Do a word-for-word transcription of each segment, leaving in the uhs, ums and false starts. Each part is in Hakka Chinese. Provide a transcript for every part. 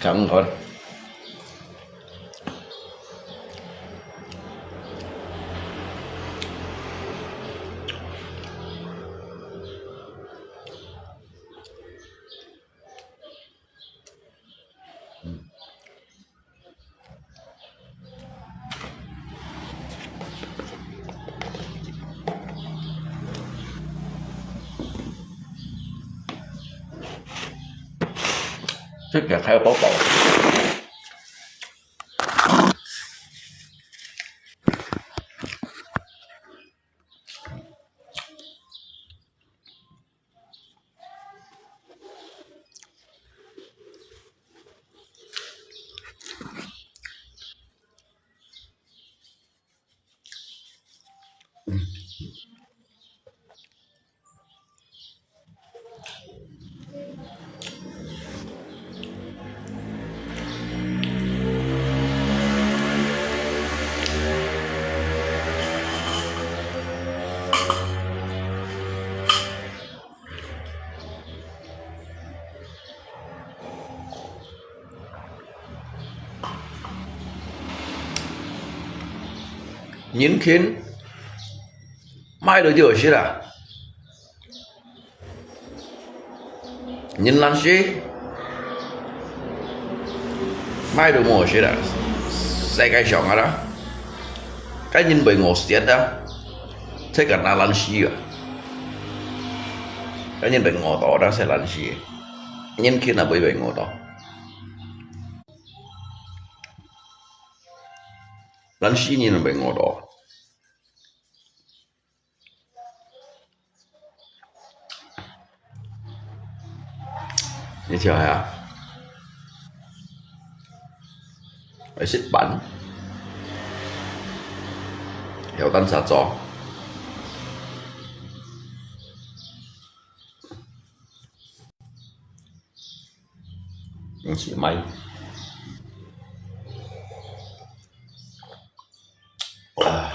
看看。這个還有寶寶。 人勤，買到就有食啊。人懶尸，買到無有食啊。世界上啊啦，該人會餓死啊，這个那懶尸啊。該人會餓到啦，這懶尸。人勤啊，會會餓到。 懶尸人會餓到。你知啊？愛食飯，曉等啥做？毋係買。啊。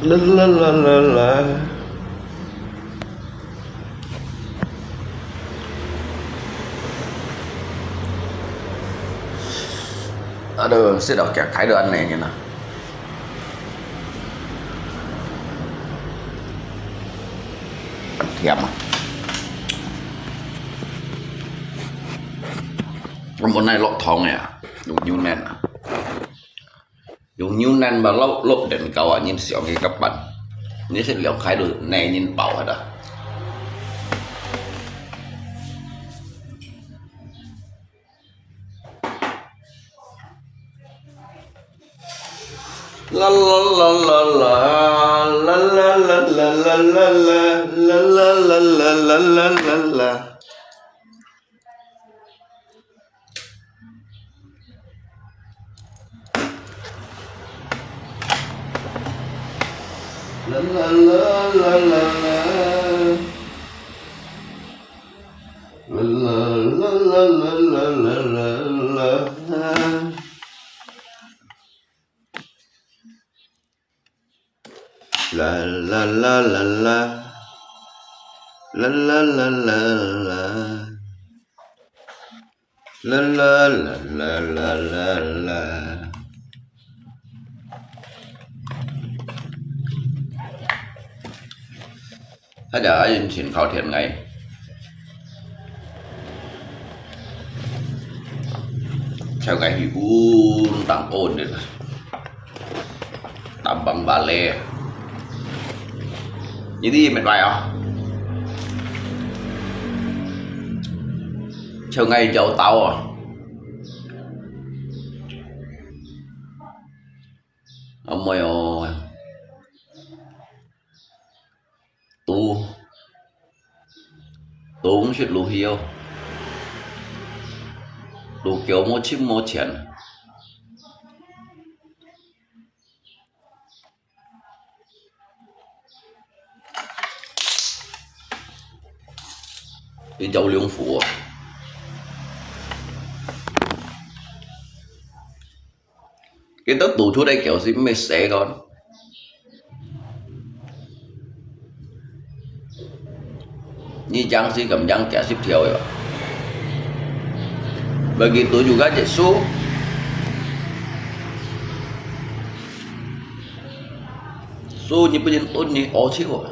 啦啦啦啦啦。 Aduh，食到腳開到恁呢呢。甜啊！我本來落湯个啊，用牛奶啊，用牛奶嘛落落蛋糕啊，人想个个辦，你食了開到奶人飽个啦。 啦啦啦啦啦，啦啦啦啦啦啦啦，啦啦啦啦啦啦啦。啦啦啦啦啦啦。 啦啦啦啦啦啦啦啦。啦啦啦啦啦。啦啦啦啦啦。 啦啦啦啦啦啦啦。大家愛用錢靠天个，就係運當高个。 Tambang balé. Jadi met mai ah. Chau ngai jau tau ah. Amoi oi. Tu. Tu hông sit lu hiu. Lu kiu mo chim mo chian. Đi châu Liêu Phủ à? Cái tớp tù chú đây kiểu gì mới xé con. 你贏死敢贏幾十條个？無佢都有个結束。所以你不能蹲你惡手啊！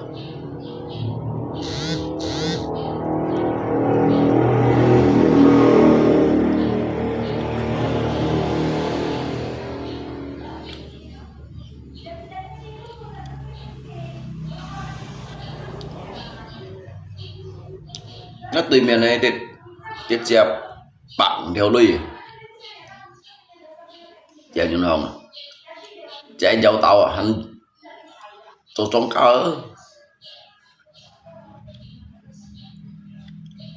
該對面个直，直接百五條鐳，這銀行啊，這搖頭啊，還做莊家啊！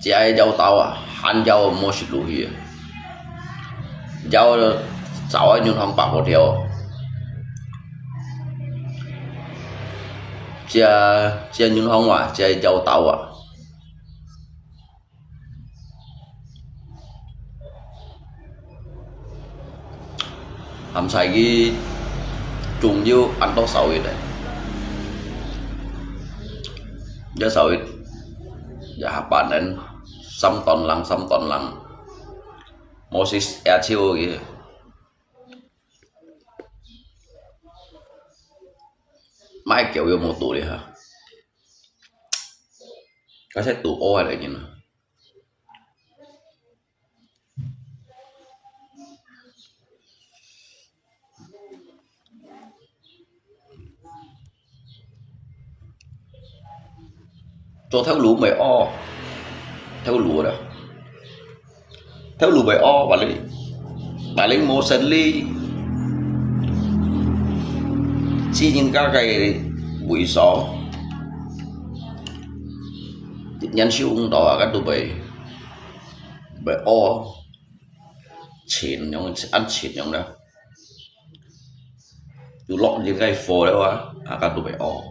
這搖頭啊，還搖無食落去啊！搖走个銀行百過條。這，這銀行啊，這搖頭啊！還使佢仲有恁多收益个。這收益，這下半年三段零，三段零，無食野手个。買狗又無多了哈。 該些都屙下來个呢。做頭路毋會屙，頭路啦。 頭路毋會屙，話你，話你無生理，私人家个位所，年收毋到啊，該都毋會，毋會屙，錢樣，恁錢樣啦。 有落入該貨了啊，啊，該都毋會屙。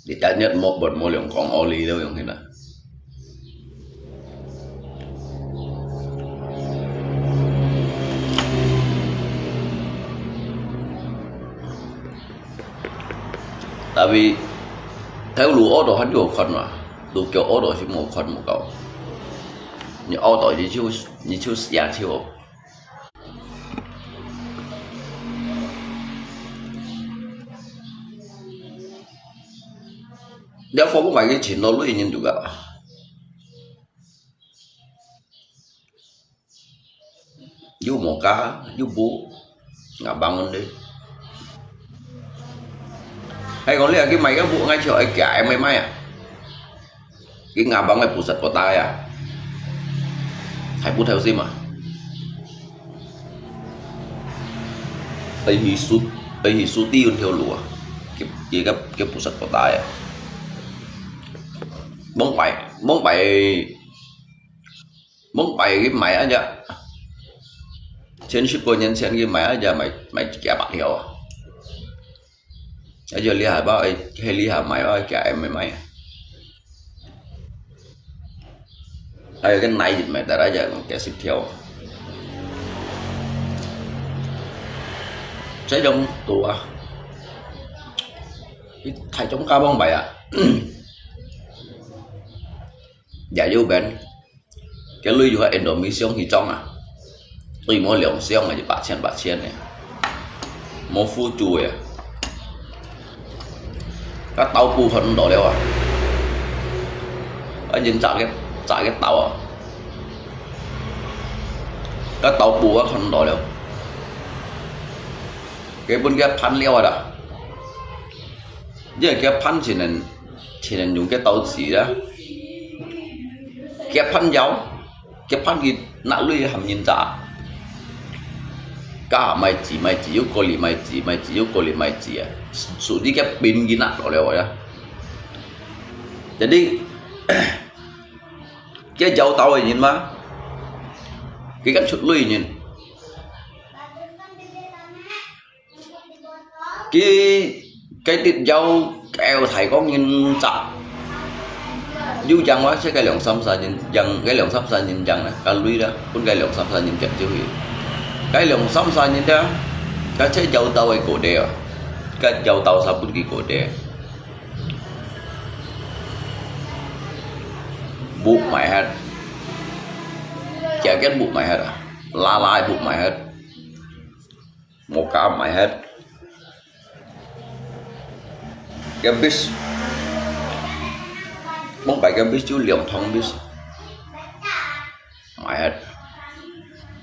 你單日無，無，無兩公屙哩了，用起來。Tapi，頭路屙到還有看嘛，路腳屙到係無看無夠。你屙到你就，你就死啊，就 這貨毋賣个錢，落鐳人就个。又無價，又無，ngabang問題。還講你愛去買个屋，𠊎就愛行M M I啊。 佢ngabang个pusat kota啊，還毋偷心嘛？愛去Su，愛去Suti運頭路啊，佢，佢个，佢pusat kota啊。往擺，往擺，往擺佢買啊隻，前十過年前佢買啊隻，買，買幾百條啊。 該就厲害吧，哎，嘿厲害買吧，佢還毋賣啊。還有个奶油買得來，就講幾十條。這種多啊，你大眾家幫買啊，也有變。 該鐳又係Indomie箱去裝啊，對無兩箱啊，就八千八千个，無輔助个啊。該豆腐看毋到了啊，啊，人摘个，摘个豆啊，該豆腐啊看毋到了，佢分佢盤了啊啦。 因為佢盤前人，前人用个刀子啦，佢盤腰，佢盤佢拿鐳含人渣，加賣子賣子，又過嚟賣子賣子，又過嚟賣子啊，屬於佢變人啊，落了啊。Jadi，佢搖頭个人嘛，佢敢出鐳个人。 佢，佢直搖，搖大个人砸，有贏話，係該兩三儕人贏，該兩三儕人贏啦，該鐳啦，分該兩三儕人夾走去。該兩三儕人啦，該隻搖頭个哥弟啊，該搖頭儕分佢哥弟。屋賣忒，這間屋賣忒啊，拉拉屋賣忒，屋家賣忒。該bis，往擺該bis就兩趟bis，賣忒。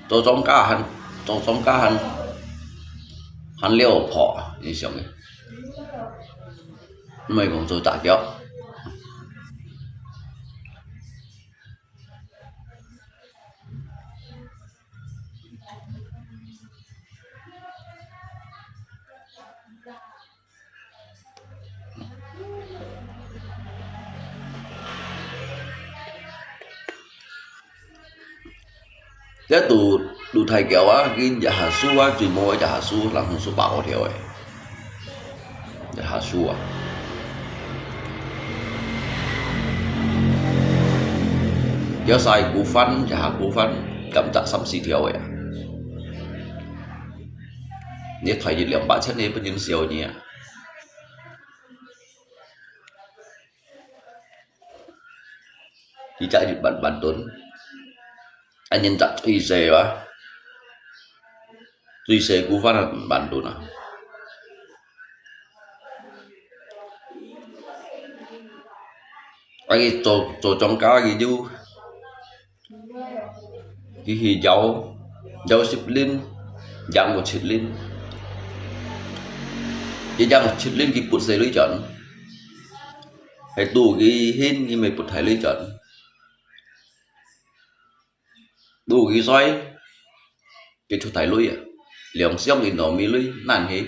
做莊家還，做莊家還，還了破，你想个，毋係講做打劫。 這堵，堵大橋啊，佢一下樹啊，最無一下樹，人樹百五條誒。一下樹啊。有晒股份，一下股份，敢值三四條誒啊。你抬一兩百千，你不能少你啊。 佢值一萬，萬噸，恁樣值最細哇，最細股份啊，萬噸啊。啊，佢做，做莊家，佢就 佢去搖，搖十輪，贏過七輪。佢贏過七輪，佢不使鐳轉，係賭佢興，佢乜不大鐳轉。賭佢衰，佢出大鐳啊！兩箱佢糯米鐳，難係，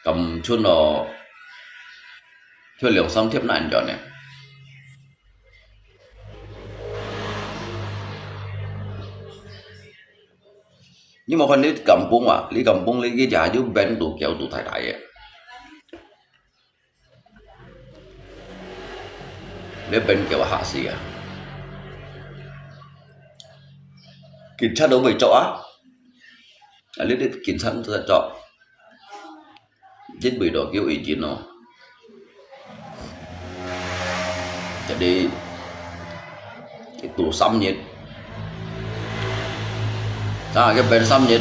咁春咯，就兩三貼難轉呢。 你無看你甘榜啊？你甘榜你去食就變到叫到大大个。你變叫嚇死啊！警察都會捉啊！啊，你啲警察都在捉。 一味都叫已經咯。Jadi，佢賭三日，啊，佢變三日，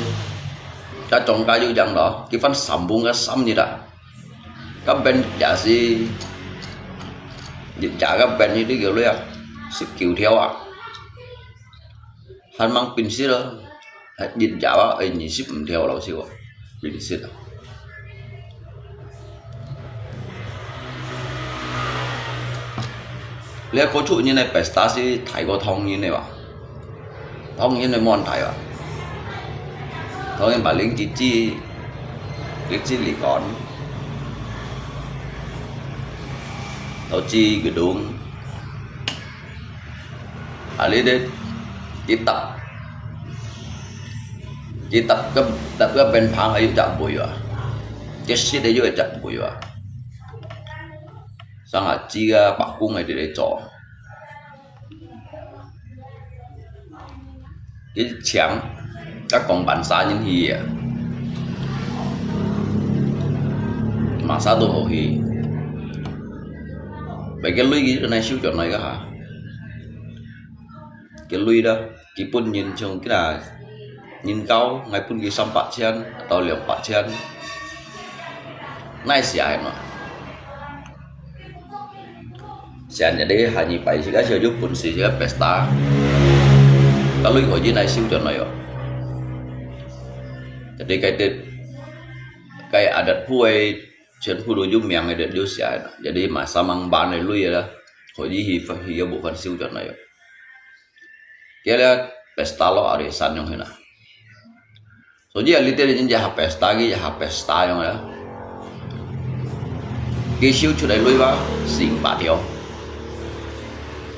該莊家又贏咯，佢翻三本个三日啊，該變也係，日日个變呢啲叫咩啊？十九條啊！ 還吂平息咯，還一日啊，哎，二十五條老實話，平息啊。你過去人个pesta係大過唐人个吧？唐人个無恁大吧？唐人把零幾支，幾支嚟講，投資个東。 啊，你咧，佢搭，佢搭个，搭个邊棚還有隻尾啊，佢識个有一隻尾啊。上下子啊，伯公个佇咧做。佢請，甲講萬三人去啊，萬三都好去。袂个鐳佢就來收轉來个哈。 个鐳啦，基本人像佢啦，人工，𠊎分佢三百千到兩百千，哪會使嘛？先日个下二擺是个小有本事个pesta，个鐳可以來收轉來哦。Jadi該个，該adat部个全部都有名个，就寫啦。Jadi嘛，三萬个鐳啦，可以去，去个部分收轉來哦。 Kaya pesta lo arisan yang hina. Soalnya liter ini jaha pesta ki jaha pesta yang ya. Kishiu chulai lui ba, sing ba theo.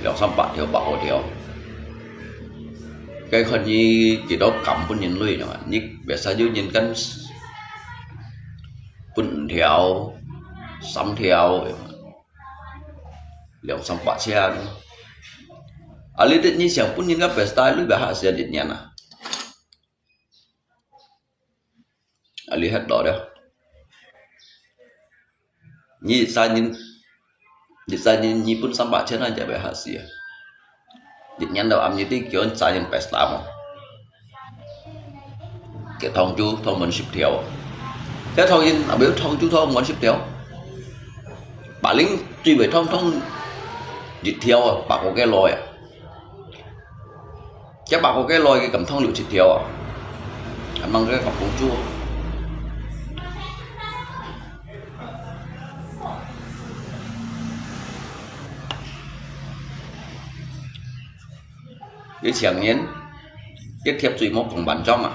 Liang sam ba theo, ba ho theo. Cáiคนนี้ chỉ đó cầm pun nhìn lui nhưng mà nhịp về sao dư nhìn cân pun theo, sắm theo. Liang sam ba chia. Alih dit ni siang pun ni ka pesta lui ba ha sia dit nian ah. Alih hat do dah. Ni sa nin 一儕人日本三百千啊，就會嚇死啊！一年到暗日都叫人載人pesta無？一趟就趟滿十條啊！一趟人啊，毋係趟就趟滿十條。Paling最尾趟趟一條啊，百個幾來啊！ 佢百個幾來，佢敢通有一條啊？還吂个甲公主。你請人，一貼水莫講萬張啊！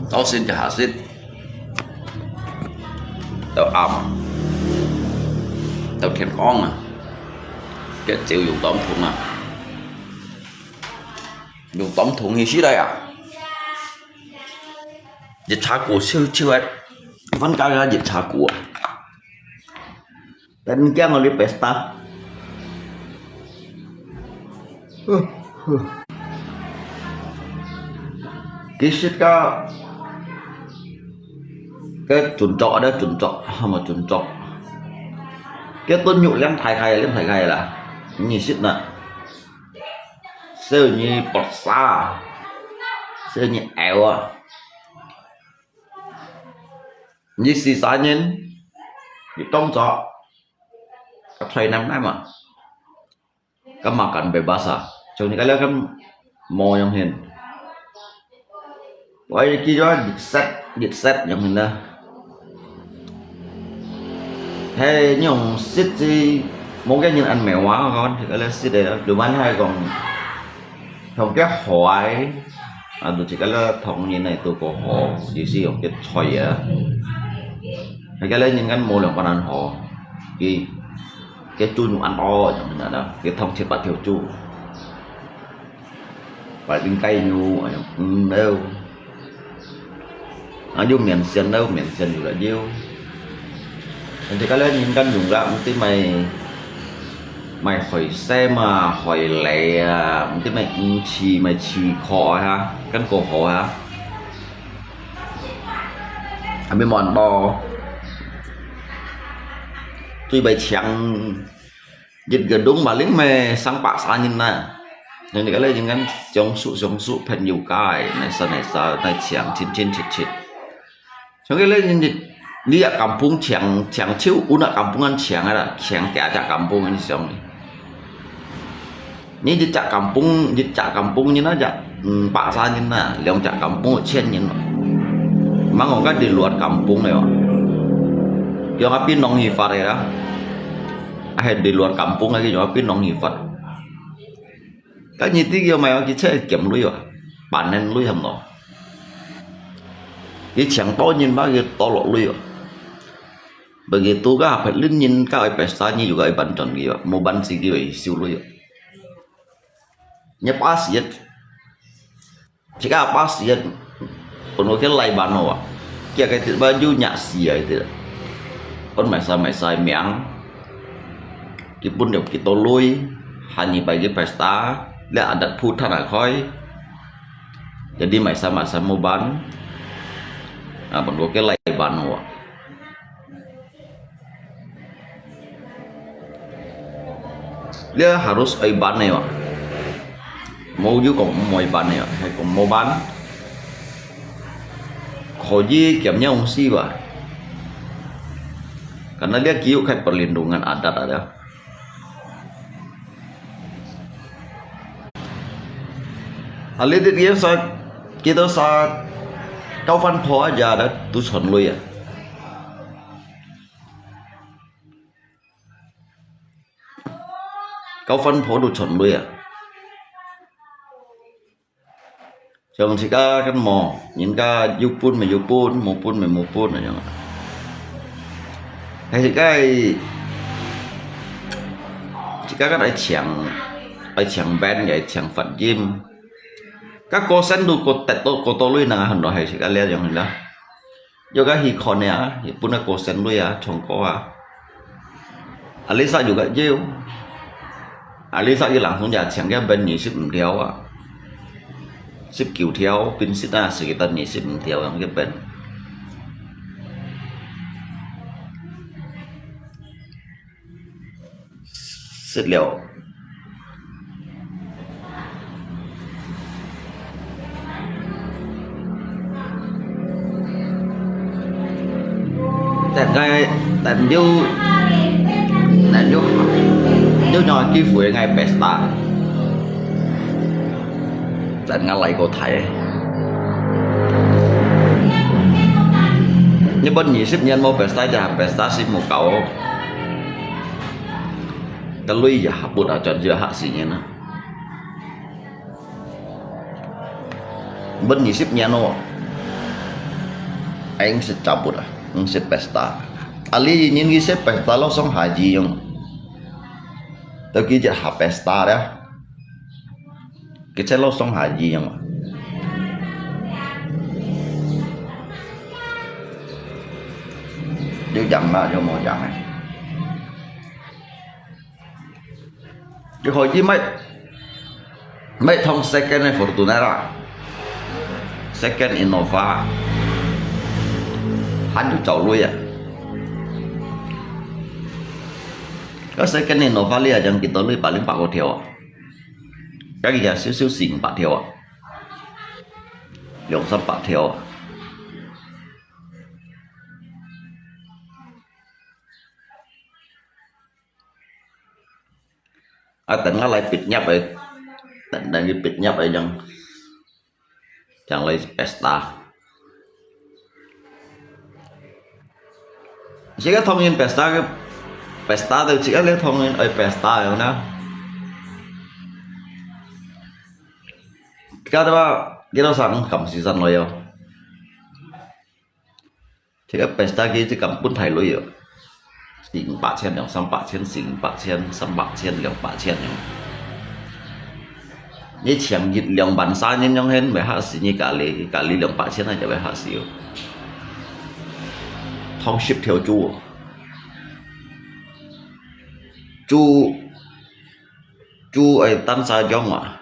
早晨就下雪，到暗啊，到天光啊，佢照用當筒啊，用當筒去洗來啊！一茶壺燒燒个，翻家个一茶壺啊！但驚我你pesta。其實个，个準作，ada準作，係無準作？个都肉兩大塊，兩大塊啦，你識啦。所以你pesta，所以你愛啊。 你四十年，你動作，个退難難嘛，个makan bebas啊，像你个了个無用hin。我記得日食，日食用hin啦。係用食之，無个人恁mewah，講个了食个，lumayan係講，像个海。 啊，就自家个唐人呢，都過好，意思用个菜啊。自家个人間無兩個人好，佢，佢豬肉恁多，樣那啦，佢通七八條豬。Paling雞肉，啊，嗯，了。啊，有麵線了，麵線有了，有。 人自家个人間用个，毋知買，買海參啊，海梨啊，毋知買魚翅，買翅殼啊，跟過河啊。Abi muan to，最尾請，一個鐘paling買三百三人啊。人自家个人間相熟相熟，朋友家个，哪儕哪儕，哪請，親親戚戚。 像个咧，你，你啊kampung請，請就有那kampung恁請个啦，請幾隻kampung恁想。你一隻kampung，一隻kampung你那隻，嗯，百三人啦，兩隻kampung千人咯。吂講个di luar kampung个哦，用啊變容易發个啦，啊，係di luar kampung个，用啊變容易發。該你啲叫咩啊？佢出去撿鐳啊，半年鐳差毋多。 佢請多人嘛，佢多落鐳哦。Begitu ka，別人人家愛pesta，你又愛辦轉佢哦，無辦事佢會收鐳哦。你巴士，自家巴士，本來佢來辦哦啊，佢个baju nyak si啊，佢。本來晒賣晒名，佢分了幾多鐳，下二擺佢pesta，了adat phu than啊開。 Jadi masa-masa muban, ah, pun ko ke lai ban wa. Lia harus ai ban ne wa. Mau ju kong mo ai ban ne wa, hai kong mo ban. Ko ji kiam nya ung si wa. Karena lia kiu kai perlindungan adat ada. Alit it kito sa, kito sa Kaufland Hall aja ada tu chon lui ya. Kaufland Hall tu chon lui ya. Chong si ka kan mo, nyin ka yu pun me yu pun, mo pun me mo pun ya. Hai si ka, si ka kan ai chiang, ai chiang ben ya, ai chiang fat gym. Ka ko sen du ko tet to ko to lui na han do hai si ka le yong la. Yo ka hi kon ya, hi pun ko sen lui ya, chong ko a. A li sa yu ka jiu. A li sa yu lang sung ya chiang ya ben ni sip mdiao a. Sip kiu thiao, pin sit a si ki tan ni sip mdiao yang ya ben. 食了。但𠊎，但有，但有，有樣機會𠊎pesta，但𠊎來過Thái。日本二十年無pesta，就pesta係無夠。該鐳也下不啊，轉去下四年啊。 Bân二十年咯，哎，食食不啊，食pesta。啊，你人佢食pesta咯，上下一樣。都佢一下pesta了，佢食咯上下一樣嘛。有贏嘛，有無贏啊？ 你可以買，買趟second个Fortuner啊，second Innova，還有找鐳啊。該second Innova你還有幾多鐳？百零百個條啊？該佢也少少四五百條啊，兩三百條啊。 啊，等下來畢業个，等，等佢畢業个樣，正來pesta。這個同人pesta个，pesta都這個咧同人愛pesta樣呢。Kada，kita sang kam sisan loyo。 這個pesta佢就敢分大鐳哦，四五百千、兩三百千、四五百千、三百千、兩百千樣。你請一兩萬三千樣，還會嚇死你家裡，家裡兩百千那就會嚇死哦。同十條豬哦，豬，豬愛單殺樣啊。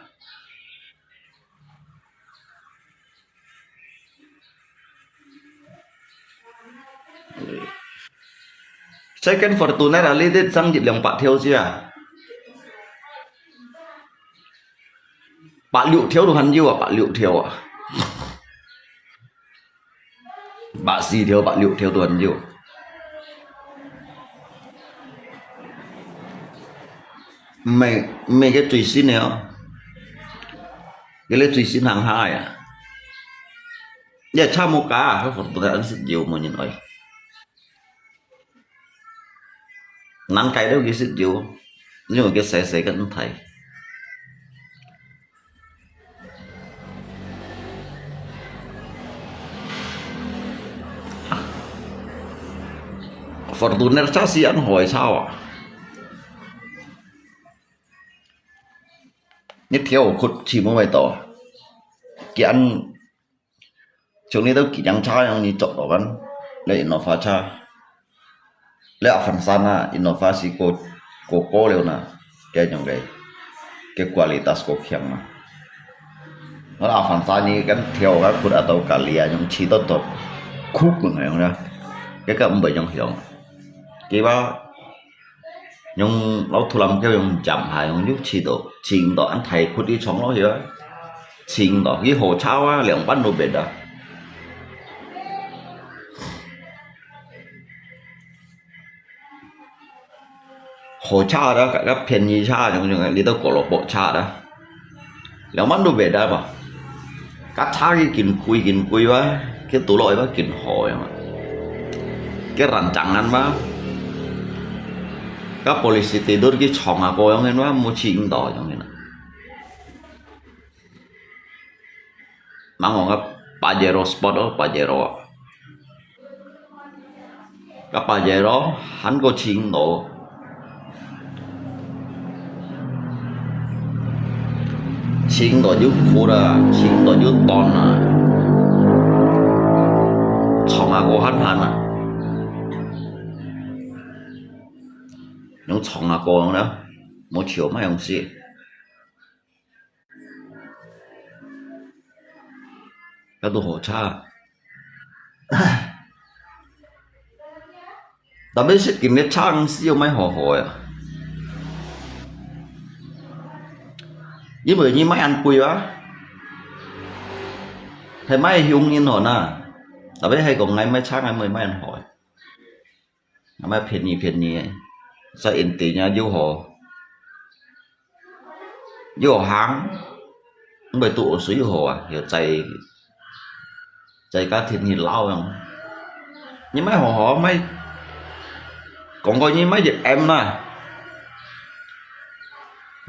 Second Fortuner啊，你得上一兩百條啊，百六條都還有啊，百六條啊，百四條、百六條都還有。毋係，毋係个最新个哦，佢个最新行下个啊。 也差無加啊，該Fortuner恁實用，無人愛。難改都佢實用，因為佢細細个恁大。Fortuner車係恁好个車啊！你跳窟起無位到啊？佢恁 像你兜幾輛車樣，你捉到kan，你Innova車，你Avanza啊，Innova係過，過高了呢，該種个，个kualitas過強啊。我Avanza你kan跳个窟啊，到隔離啊，用起到到，酷个樣啦，該个毋會用響。佢話 用老土人叫用jam下，用油漆到，清到，恁大窟去沖落去啊，清到，去好車啊，兩萬都別啊。好車啊，个，个便宜車，用，用，你都過落薄車啊。 兩萬都袂得吧？該車佢緊貴緊貴哇，佢堵落去哇緊好樣啊！佢rancangan嘛，該polisi tidur佢床啊，過樣个嘛，無清到樣个啦。人講个Pajero Sport哦，Pajero啊。 个Pajero還過清到，清到又闊啊，清到又短啊，床啊過閒閒啊，用床啊過樣啦，無潮嘛用死。 該都好車。Tapi實今个車毋係有賣好好个啊。因為你賣恁貴啊，係賣凶人好呐。Tapi係講𠊎賣差，𠊎賣賣恁好，𠊎賣便宜便宜，在India又好，又好行，因為都有水好啊，又在 在該天氣淰樣。你賣好好賣，講過你賣一M啦，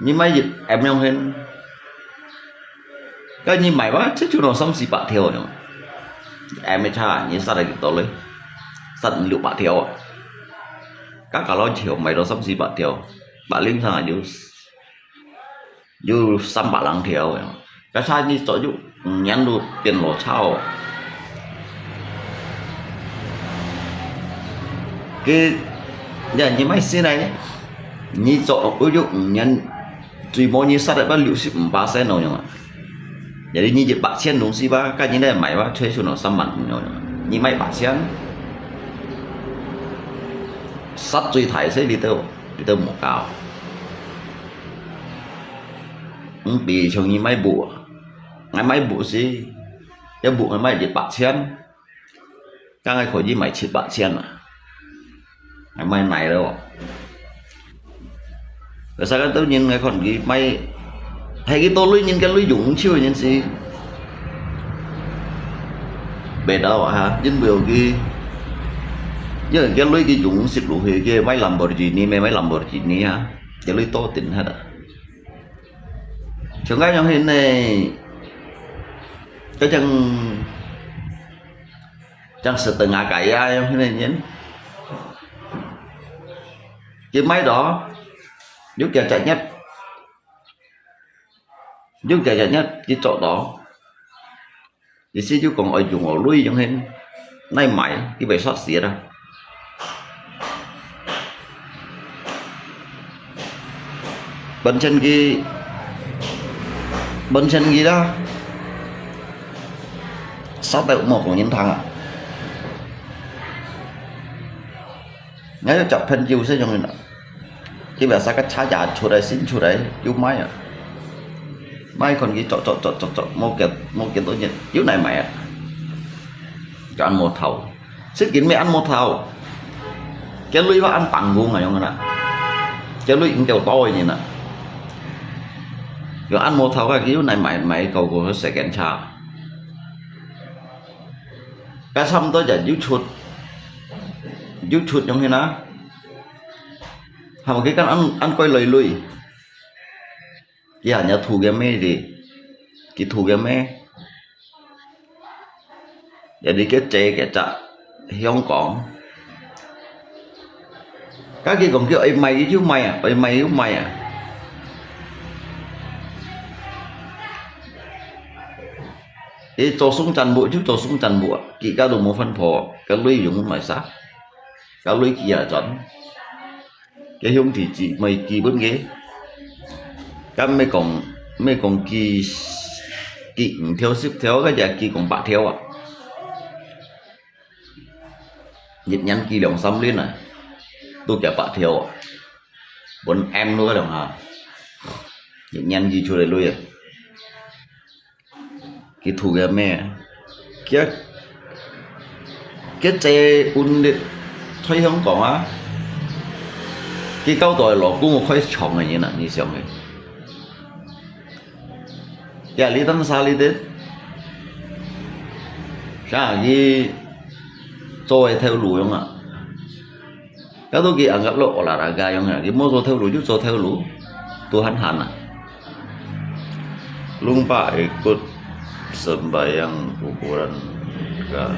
你賣一M樣形，該你賣吧，這就拿三四百條樣。M差，你殺了幾多嘞？殺五六百條啊！該搞到條賣到三四百條，百零上就 有三百零條个，該差你做有五年都變老草哦。佢，你你賣死呢？你做有有五年，最無你殺得到六十五巴仙咯，樣啊。Jadi你一百千東西吧，該你來賣吧，最少拿三萬五樣啊。你賣八千，殺最大細你都你都無搞。 毋比像你賣布啊，𠊎賣布時，一布𠊎賣一百千，該𠊎可以賣七百千啊，𠊎賣耐了哦。Biasa kan都人𠊎看佢賣，係幾多鐳人个鐳用手个人是，袂到啊哈，因為佢，因為佢鐳佢用食落去，佢賣Lamborghini，賣賣Lamborghini啊，佢鐳多定下啊。 像該樣形呢，該種，像setengah kaya樣形呢人，佢買到，有幾隻月，有幾隻月佢做到， 意思就講愛用學鐳樣形，耐買，佢會煞死啦。本身佢，本身佢啦，殺到無講人聽啊！𠊎有隻朋友係樣形啊。 佢biasa个車也出來，新出來，有賣啊。賣看佢做做做做做，無幾無幾多日，又來賣啊。就恁無頭，食緊咩恁無頭，佢鐳話恁放工啊樣啦，佢鐳應該多个人啊。又恁無頭个，佢又來賣賣搞个second車。該差毋多就又出，又出樣形啊。 係無？佢講恁恁貴來鐳，佢還要渡个咩哩？佢渡个咩？也你个姐个隻香港，該佢講佢愛賣佢就賣啊，愛賣就賣啊。佢做生意賺無就做生意賺無啊，佢家都無分婆，該鐳用來啥？該鐳佢也賺。 个兄弟姊妹寄分佢。該毋係講，毋係講寄，寄五條十條，該就寄講百條啊。一年寄兩三輪啊，都寄百條啊。分M都該兩下，一年寄出來鐳啊。 佢渡个咩？佢，佢姐穩定在香港啊，佢交代老公開廠个人啊，你想个。佢啊，你當啥你的？啥佢做个頭路用啊？ 該都佢anggap lo olahraga樣啊，佢無做頭路就做頭路，都閒閒啊。Lumba ikut sembahyang kuburan kah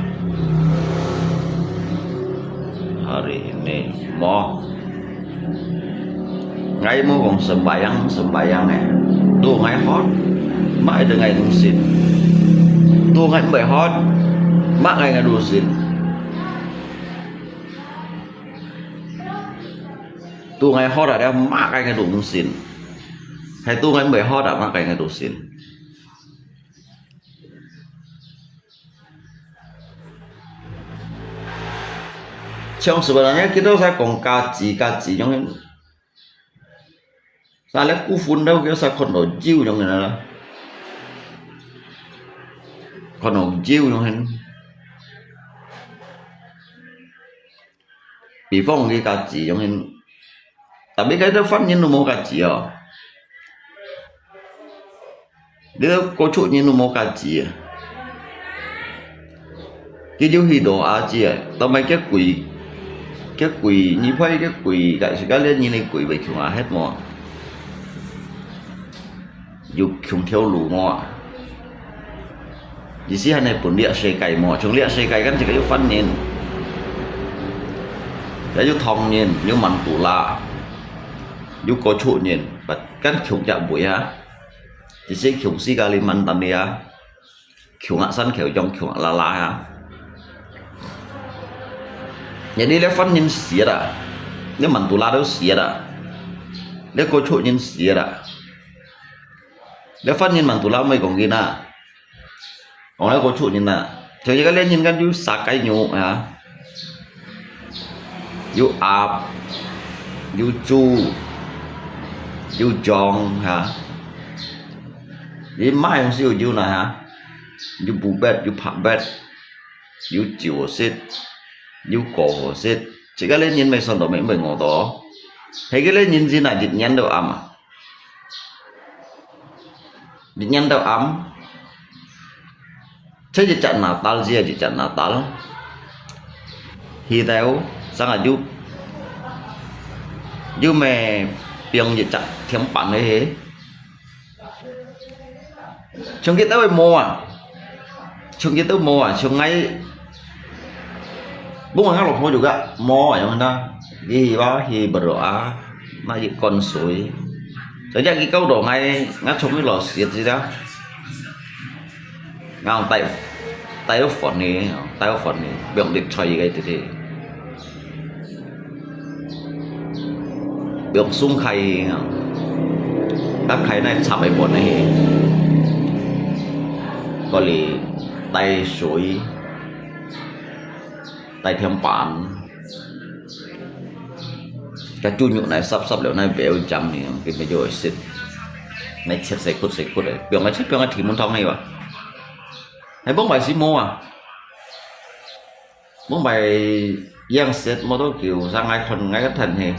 hari ini？無。𠊎無講sembahyang，sembahyang个，都𠊎學，麼个都𠊎毋信。都𠊎毋會學，麼个𠊎都信。 都𠊎學啊，了麼个𠊎都毋信。係都𠊎毋會學啊，麼个𠊎都信。像係人家佢都在講家己，家己樣，啥咧，股份都叫啥看到有樣个啦，看到有樣个。比方佢價值樣个，tapi該兜犯人都無價值哦。 你个高出人都無價值啊！佢有許多阿姐啊，但係佢貴，佢貴，你看佢貴，該時間連人个貴會窮啊，忒無？有窮條路無啊？意思係你分裂世界無？從裂世界跟這個有犯人，也有唐人，有曼都拉，有高出人，跟窮隻尾啊！ 一時窮死个你慢等你啊，窮啊山口洋，窮啊拉拉啊。Jadi咧犯人死啊，你曼都拉都死啊，你高出人死啊，你犯人曼都拉毋會講佢啊。 講來高出人啊，像一個靚人，佢有三個女啊，有鴨，有豬，有象哈。你買東西有有啦哈，有布bet，有白bet，有酒好食，有歌好食。這個靚人毋會算到，毋會，毋會餓到。係個靚人真啊，一年到暗啊。 一年到暗，就一隻拿刀，只有一隻拿刀。佢兜生啊有，有咩放一隻天板个係，像佢兜會無啊，像佢兜無啊，像𠊎 Bung ang lok mo juga mo ayong na. Di ba hi berdoa, na ikon sui. Jadi ki kau do ngai, ngai chong mi lo siat sida. Ngai tai, tai phone ni, tai phone ni, biong dik choi gai ti ti. Biong sung khai, ta khai nai chap ai phone ni. Ko li tai sui. 帶天板。該豬肉來煠煠了，來煸一張呢，佢乜就會食。來切細塊細塊个，放來切，放來提門湯个吧。還放埋什麼啊？放埋樣式，無多久，上來看，𠊎个天氣。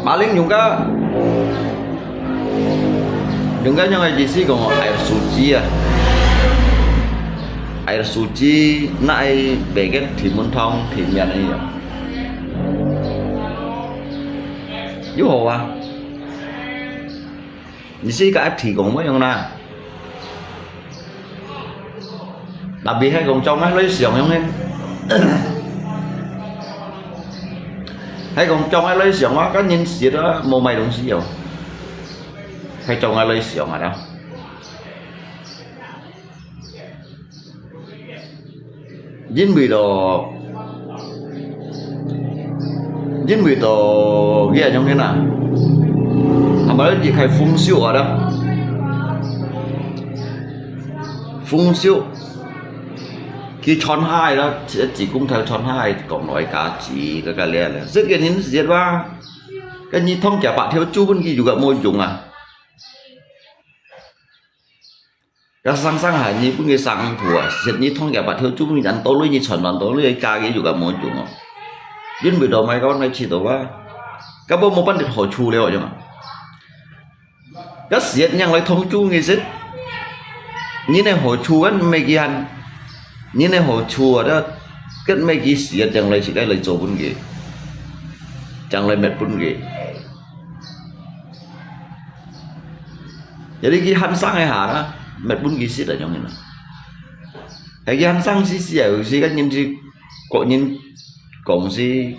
Maling yung ka, yung ka yang ai意思講air suci啊，air suci，那愛買个提門湯、提麵个樣。有好啊，你是一個愛提供麼樣啦？ Tapi係講將來來想樣呢？係講將來來想啊，該人死了，無買東西哦。係將來來想啊啦。因為咯，因為咯，佢係樣呢啦，係咪你開豐收啊啦？豐收。 佢傳下來咯，自公頭傳下來，講來家己，該个了了。這個人是話，該你通假白條豬分佢有个無用啊？該生生下你分佢生婆啊，是你通假白條豬分佢人多類，你傳傳多類，家己有个無用哦。因為到買个來吃到啊，根本無半點好處了，係嘛？ 該時日人來通知你食，你个好處啊，毋係佢還，你个好處啊，該，該毋係佢時日人來食，來做分佢，正來滅分佢。Jadi佢還生个下啦，滅分佢食啊，樣个啦。係佢還生死死啊，有時間人就各人講是，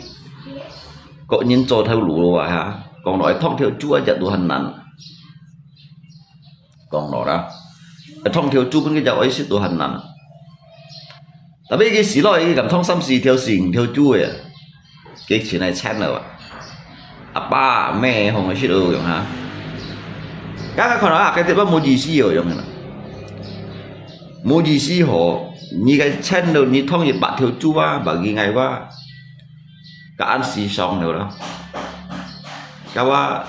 各人做頭路咯啊，哈。 講來，通條豬啊，食都還難。講來啦，通條豬分佢食愛食都還難。Tapi佢死落，佢敢通三四條、四五條豬个，佢錢來賺了啊！阿爸阿姆，好食哦，用哈。剛剛看到啊，該地方無意思哦，用啦。無意思吼，你个錢咯，你通一百條豬啊，bagi𠊎話，該恁時常了啦。Kawa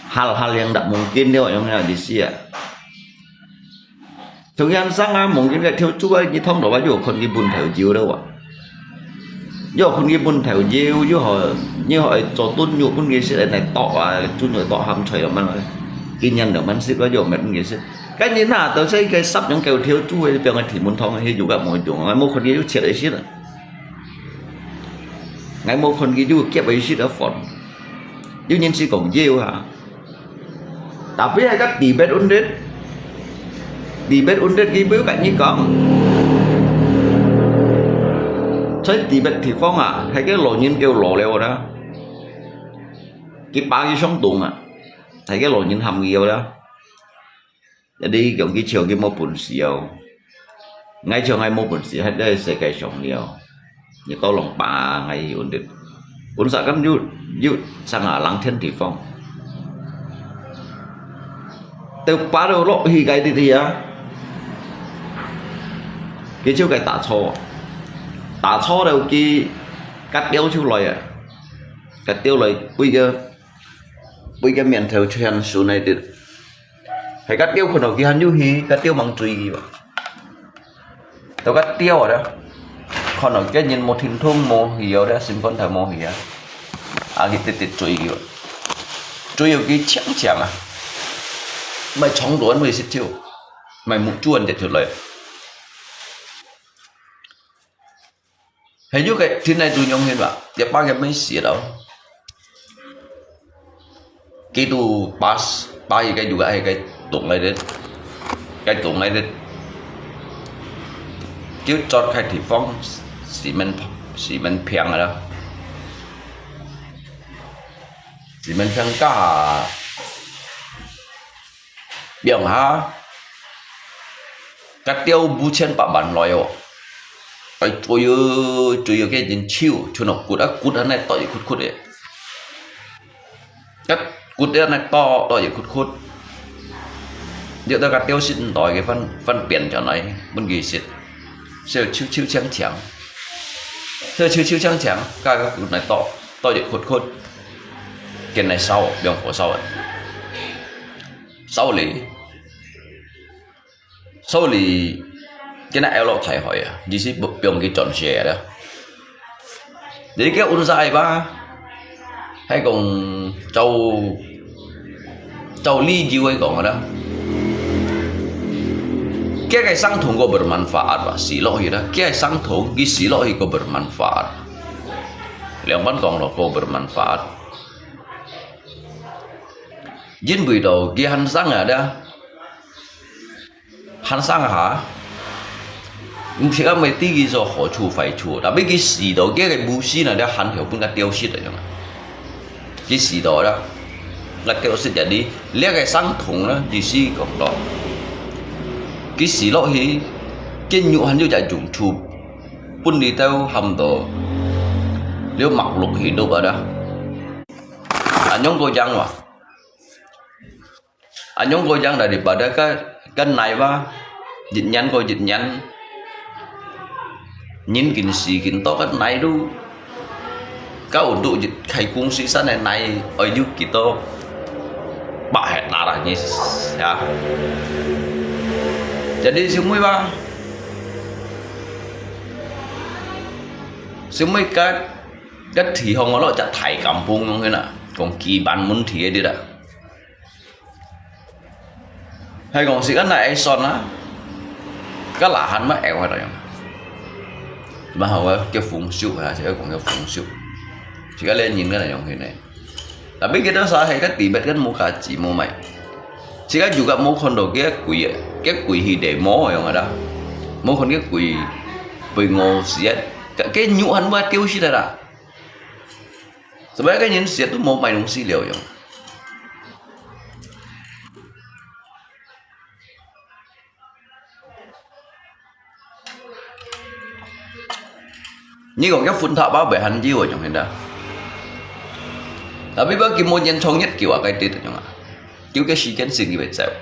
hal-hal yang dak mungkin dia yang ya di sia. Thung yan sang ah mungkin ka thiau chu ai ni thong do wa ju khon ki bun thau jiu da wa. Ju khon ki bun thau jiu ju ho ni ho ai cho tun ju bun ki sit ai nai to wa chu nai to ham choi man. Ki nyan da man sit wa ju met bun ki sit. Ka ni na to sai ka sap yang ka thiau chu ai piang ai thi mun thong he ju ka mo ju ngai mo khon ki ju chiat ai sit. Ngai mo khon ki ju kiap ai sit a phone. Ju nyin si kong jiu ha. Tapi hai ka Tibet undit. Tibet undit ki beu ka ni kong. Choi Tibet thi phong à, hai ka lo nyin kêu lo leo da. Ki pa ki song tung à. Hai ka lo nyin ham ki yau da. Jadi kiong ki chiu ki mo bun siu. Ngai chiu ngai mo bun siu, hai dai se kai song liu. Ni to long pa ngai undit. Undit sa kam ju ju sang à lang thiên thi phong. Teu pa do lo hi kai ti ti à. Ki chiu kai ta cho. Ta cho do ki ka tiau chiu loi à. Ka tiau loi bui ke bui ke mian thau chuan su nai ti. Hai ka tiau khon ki han ju hi, ka tiau mang chui ki ba. Tao ka tiau da. Khon ke nyin mo thin thung mo hi yau da, sim phone thau mo hi ya. A ki ti ti chui ki ba. Chui yau ki chiang chiang à. Mai chong duan mai sit chiu. Mai mu chuan de chu lai. Hai ju ke thin nai tu nyong hin ba. Ya pa ke mai sit au. Ki tu pas, pa hi ke ju ke hai ke tung lai de. Ke tung lai de. Kiu chot khai thi phong, xi men, xi men phiang à da. Xi men phiang ka. Biang ha. Ka tiau bu chen pa ban loi o. Ai, chui ơi, chui ơi, ke jin chiu, chu nok kut, a kut anai to ye khut khut e. Ka kut anai to, to ye khut khut. Yo ta ka tiau sit ndoi ke fan, fan pian cho noi, bun ki sit. Sel chiu chiu chiang chiang. Sel chiu chiu chiang chiang, ka ka kut nai to, to ye khut khut. Ken nai sao, biang ko sao. Sao li. Sau li, kena eo lok thai hoi à, di si bu-, biong ki chọn xe đó. Di kia un sai ba, hay kong châu, châu li jiu hay kong đó. Kia cái sáng thùng có bermanfaat ba, si lo hi đó. Kia cái sáng thùng, ki si lo hi có bermanfaat. Liang ban kong lo có bermanfaat. Jin bui do, ki han sang à đó. Hàn sang hả? Ung si ka mai ti ki so hó chu fai chu. Tapi ki si do kia cái bu si na dia hàn hiu pun ka tiau sit da yong. Ki si do da. Ka tiau sit jadi. Lia cái sáng thùng na, ki si kong do. Ki si lo hi. Ki nyu hàn yu ja jung chu. Pun di tau ham do. Liu mak luk hi do ba da. Anyong ko jang wa. Anyong ko jang da di pada ka, ka nai ba, jit nyan ko jit nyan. Nyin kin si kin to ka nai du. Ka un du jit khai kung si san nai nai, oi yu ki to. Ba het na ra ni ya. Jadi si mui ba. Si mui ka, ka thi hong lo ja thai kampung nong na. Kong ki ban mun thi di da. Hay kong si ka nai ai son na. Ka la han ma eo ha da yong. Ma hao ke fung siu ha, si ka kong ke fung siu. Si ka le nyin ka na yong hi ne. Tapi kita sa hay ka Tibet kan mu ka chi mu mai. Si ka juga mu khon do ke kui, ke kui hi de mo yong ada. Mu khon ke kui, kui ngo siat. Ka ke nyu han ba tiu si da da. Sebab ka nyin siat tu mo mai nung si liao yong. Ni kong ke phun thak ba bai han jiu yong hin da. Tapi ba ki mo nyen chong nyet kiu a kai ti yong a. Kiu ke si ken sin ki bai zau.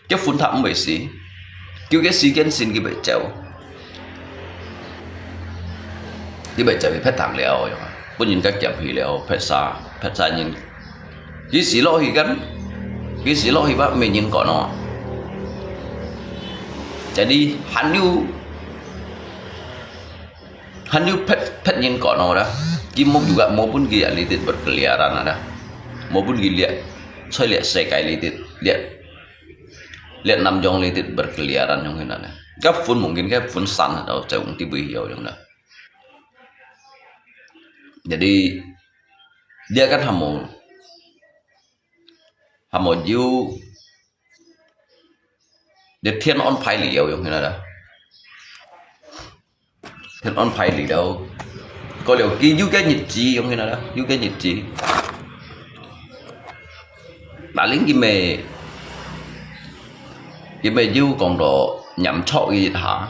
Ke phun thak mo bai si. Kiu ke si ken sin ki bai zau. Ki bai zau ki phet thang liao yong a. 分人家夾去了，別儕，別儕人，幾時落去kan，幾時落去吧，無人管哦。Jadi還有，還有別，別人管哦dah，佢無juga無分佢啊，litit berkeliaran dah，無分佢lihat，在lihat世界litit，lihat，lihat南洋litit berkeliaran yang hina dah。Ka分mungkin ka分散到在往地位有用的。 Jadi，dia kan hamo，hamo有，dia天安排了，用現在的，天安排了，過了，佢有个日子，用現在的，有个日子。Paling佢乜，佢乜有講到嚴肅一下。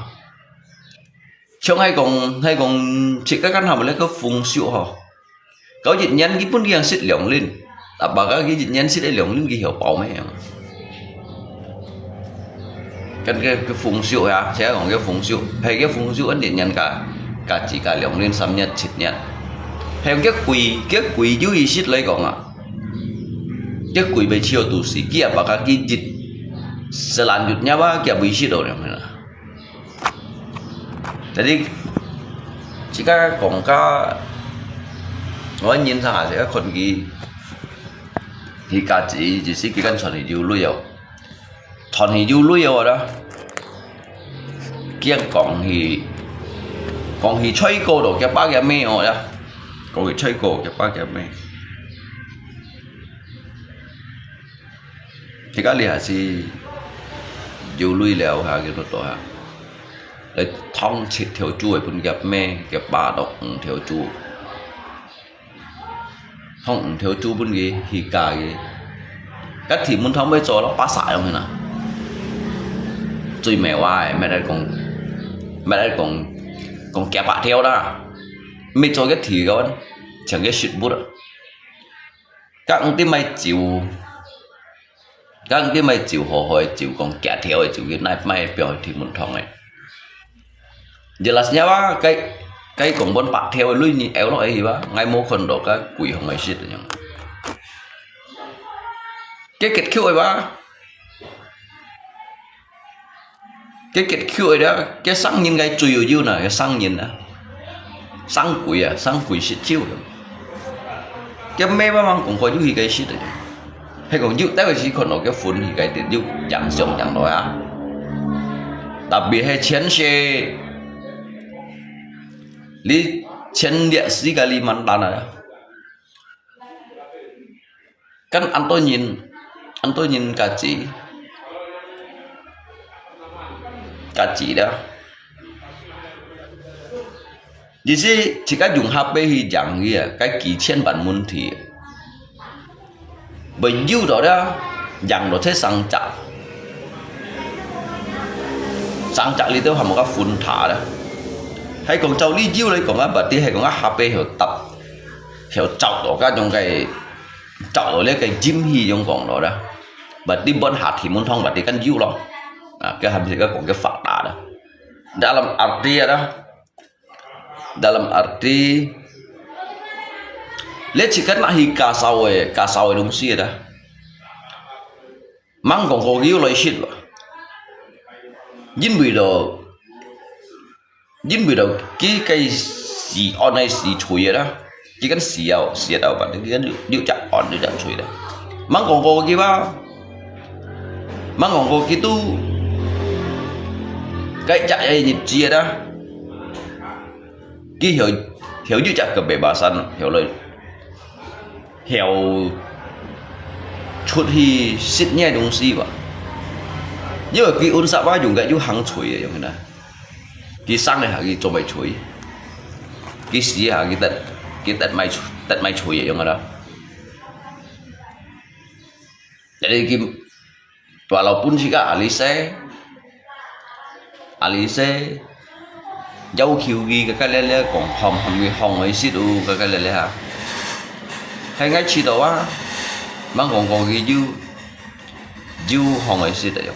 像係講，係講，自家kan hamo咧个風俗吼。Kau一年佢分佢樣食兩輪，啊，baka佢一年食个兩輪佢曉飽咩樣？Kan个，个風俗啊，自家講个風俗，係个風俗，kan一年加，加自家兩輪、三日、七日。係个貴，个貴有意思來講啊，个貴被超肚屎，佢啊，baka佢一，selanjutnya吧，佢啊，會食到兩輪啊。 Jadi，自家講个，我人生啊，自家看佢，佢價值，只是佢kan賺去有鐳哦，賺去有鐳哦啦。佢講去，講去吹過咯，佢把佢咩哦啦，講去吹過，佢把佢咩。 自家這下係有鐳了哈，佢都多哈。來，燙七條豬个分佢咩，佢八到五條豬。燙五條豬分佢去加佢。該地門堂會做到巴沙樣个啦。最尾話个，乜得講，乜得講，講幾百條啦。乜做个地个，像个食物啊。 Ka ang ti mai chiu, ka ang ti mai chiu ho hoi chiu kong kia theo chiu ki nai mai pio ti mun thong e. Jelasnya ba, kai, kai kong bon pat theo lui ni eo lo e ba, ngai mo khon do ka kui hong ai sit nyong. Ke ket khiu e ba. Cái kết cure đó, cái sáng nhìn cái chui yêu yêu nè, cái sáng nhìn đó. Sáng quỷ à, sáng quỷ xịt chiêu. Cái mê ba mang cũng có yêu hi cái xịt rồi. Hay còn yêu tới cái xịt còn nói cái phun hi cái tiền yêu chẳng sống chẳng nói à. Đặc biệt hay chén xe. Lý chén địa sĩ cái lý mắn đàn à. Kan an to nhìn, an to nhìn cả chỉ, cả chỉ đó. Jadi, chỉ cái dùng H P hi giảng gì à, cái kỳ千万问题. Bởi dù đó đó, giảng đó thế sang chặt. Sang chặt lý đâu hàm một cái phun thả đó. Hay còn châu lý dù lấy còn cái bật đi hay còn cái H P hiểu tập. Hiểu chọc đó cái trong cái, chọc đó lấy cái Jim hi trong còn đó đó. Bật đi bón hạt thì muốn thông bật đi căn dữ lắm. À, cái hàm thì cái còn cái phạt đá đó. Dalam arti đó. Dalam arti. Lấy chỉ cần là hi cả sau ấy, cả sau ấy đúng xí đó. Mang còn có dữ lấy shit vậy. Jin vì đó 因為到佢个時安尼時吹个啦，佢跟時候時候吧，佢跟六隻安六隻吹啦。吂講過佢吧，吂講過佢都該隻个日子个啦，佢曉曉六隻个白巴山曉來曉出去食呢个東西吧，因為佢安煞啊用个有行吹个用个啦。 佢生个下佢做乜吹，佢死下佢得佢得乜得乜吹个樣个啦。Jadi佢話老本時个阿里西，阿里西要求佢个个咧咧講，含含佢放佢食哦，个个咧咧哈。係𠊎知道啊，吂講講佢有有放佢食个樣。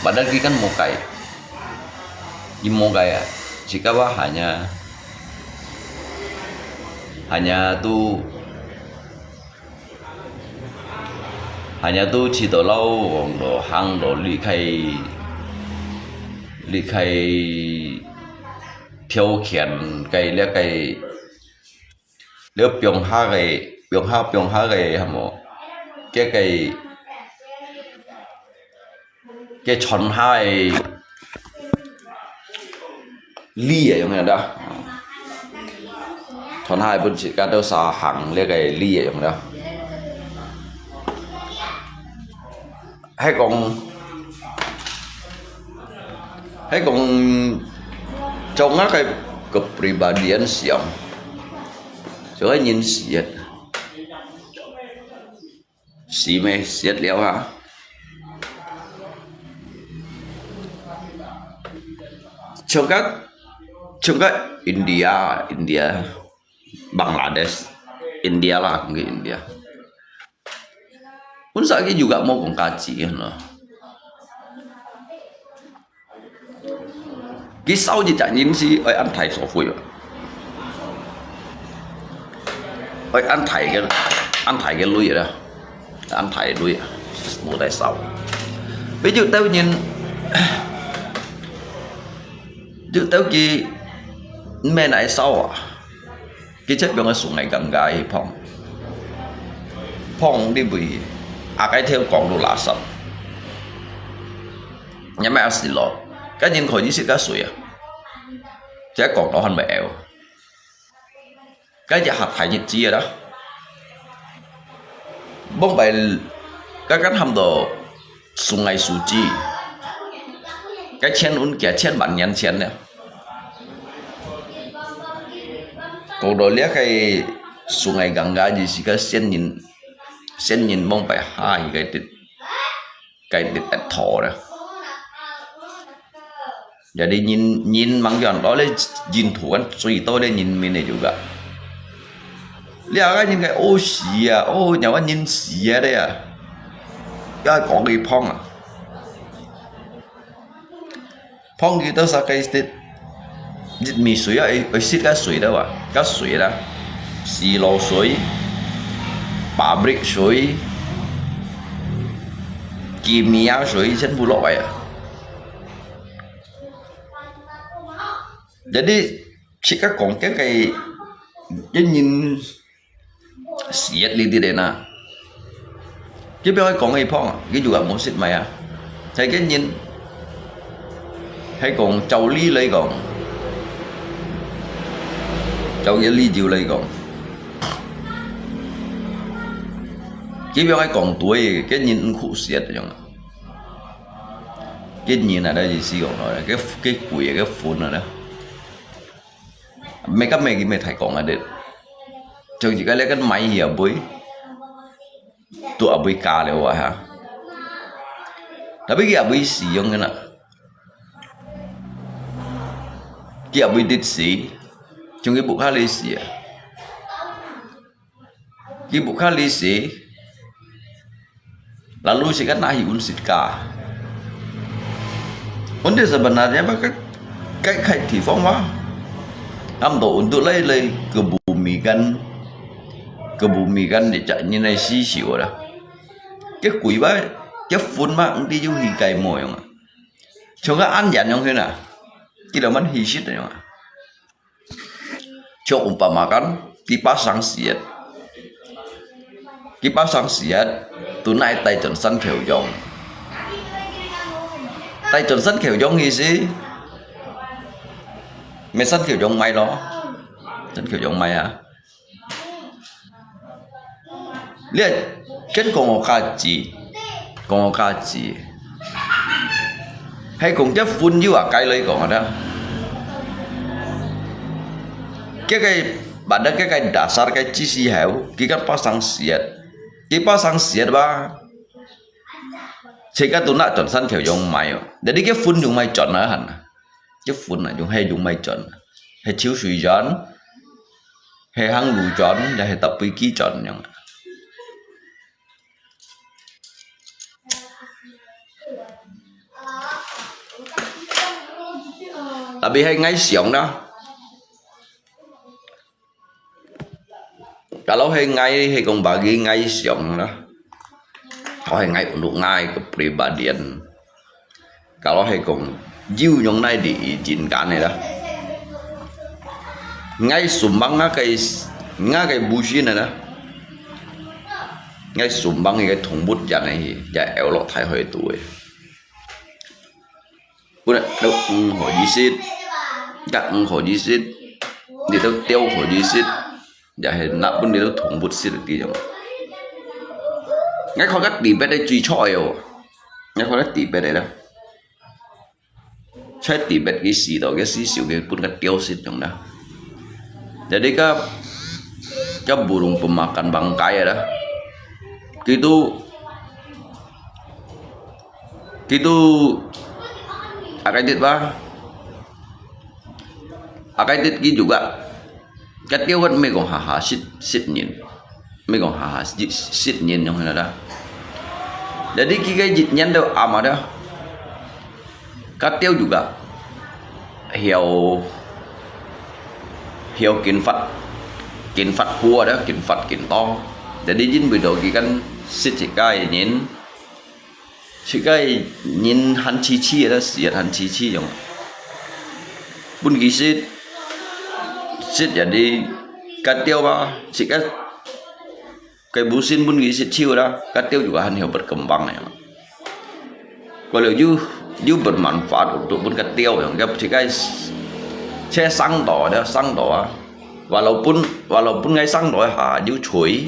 Padahal佢kan無計。 Imo kaya, jika wahanya, Hanya tu, hanya tu試著摎講著行著離開，離開條件个這个，這放下个，放下，放下个，係無？這个，這傳下个 理个樣个啦。傳下个本事，甲到啥行這个理个樣啦。係講，係講，從𠊎个，个pribadi想，就係人死个。 死咩？死了啊！像个，像个India，India，Bangladesh，India啦，講个India。本身佢又个無講價值个咯。 佢燒一隻人是愛恁大所費啊？愛恁大个，恁大个鐳啦，恁大个鐳啊，無得燒。比如有兜人，有兜佢毋免來燒啊，佢就放个Sungai Ganga去放，放入去，啊，該條講到垃圾。 也毋係食咯，該人可以食較水啊，這講到還袂枵。該隻較大日子个啦，往擺該間喊到Sungai Suci，該千文幾千萬年前呢。講到這个Sungai Ganga，就是个先人，先人往擺下去个地。 該地个土啦。Jadi人，人吂樣，到咧人土个最多咧人民个有个。這个人个屙屎啊，屙，若个人屎啊咧啊，也講佢放啊。 放佢到啥个地，一味水啊，愛，愛食个水了啊，个水啦，洗腦水、pabrik水、kimia水，全部落來啊。Jadi，自家講个，个，个人 死个哩哩个啦。佢表示講佢放啊，佢就話無食麼个啊。係个人，係講照理來講，照个理由來講，佢表示講對，个人毋苦死个樣啊。个人啊，該意思講咯，个，个鬼啊，个魂啊啦。 Mereka megi me太講啊，對。就自家咧，跟買也會，都也會加了啊哈。Tapi佢也會使用个啦，佢也會得死，從佢屋下來死啊。佢屋下來死，lalu自家拿去運自家。Untuk sebenarnya mah，該，該，該地方mah，差不多untuk來，來kebumikan，kebumikan你隻人个屍首啦。个鬼mah，个魂mah，毋知有去該無樣啊。像个恁樣樣去啦，佢兩萬去食樣啊。 像umpamakan，佢pasang siat。佢pasang siat，都拿帶轉山口洋。帶轉山口洋意思，咩山口洋賣咯，山口洋賣啊。 你係，跟講个價值，講个價值，係講這分有啊，該來講啊，該个，pada該个dasar个知識後，佢个pasang siat，佢pasang siat吧，自家都拿轉山口洋賣哦，jadi个分用賣轉啊，个分啊，用係用賣轉，係泅水轉。 係行路轉，也係搭飛機轉樣。Tapi係𠊎想啦， Kalau係𠊎，係講bagi𠊎想啦，kalau係𠊎untuk𠊎个pribadian，kalau係講有用來di izinkan个啦，𠊎sumbang𠊎个，𠊎个busin个啦，𠊎sumbang个動物園个去，也愛落大海肚个。 分你兜魚好意思，甲魚好意思，你兜鳥好意思，也係拿分你兜動物食个地方。𠊎看个特別个最錯个哦，𠊎看个特別个啦，在特別个時到个時少个分个鳥食用啦。Jadi个，个burung pemakan bangkai啦，佢都 Kitu, akai tit ba? Akai tit ki juga. Katiaw kan mê kong haha sit, sit nyin. Mê kong haha sit, sit nyin yong hina da. Jadi ki kai jit nyan da ama da. Katiaw juga. Hiau, hiau kin fat, kin fat hua da, kin fat kin to. Jadi jin bui do ki kan sit sit kai nyin. Sit kai nyin han chi chi da, sit han chi chi yong. Bun ki sit, sit jadi katiaw ba, sit kai, kai busin bun ki sit chiu da, katiaw juga han hiau berkembang yong. Kalau you, you bermanfaat untuk bun katiaw yong, kap sit kai, saya sang to da, sang to ah. Walaupun, walaupun ngai sang to ha, you chui.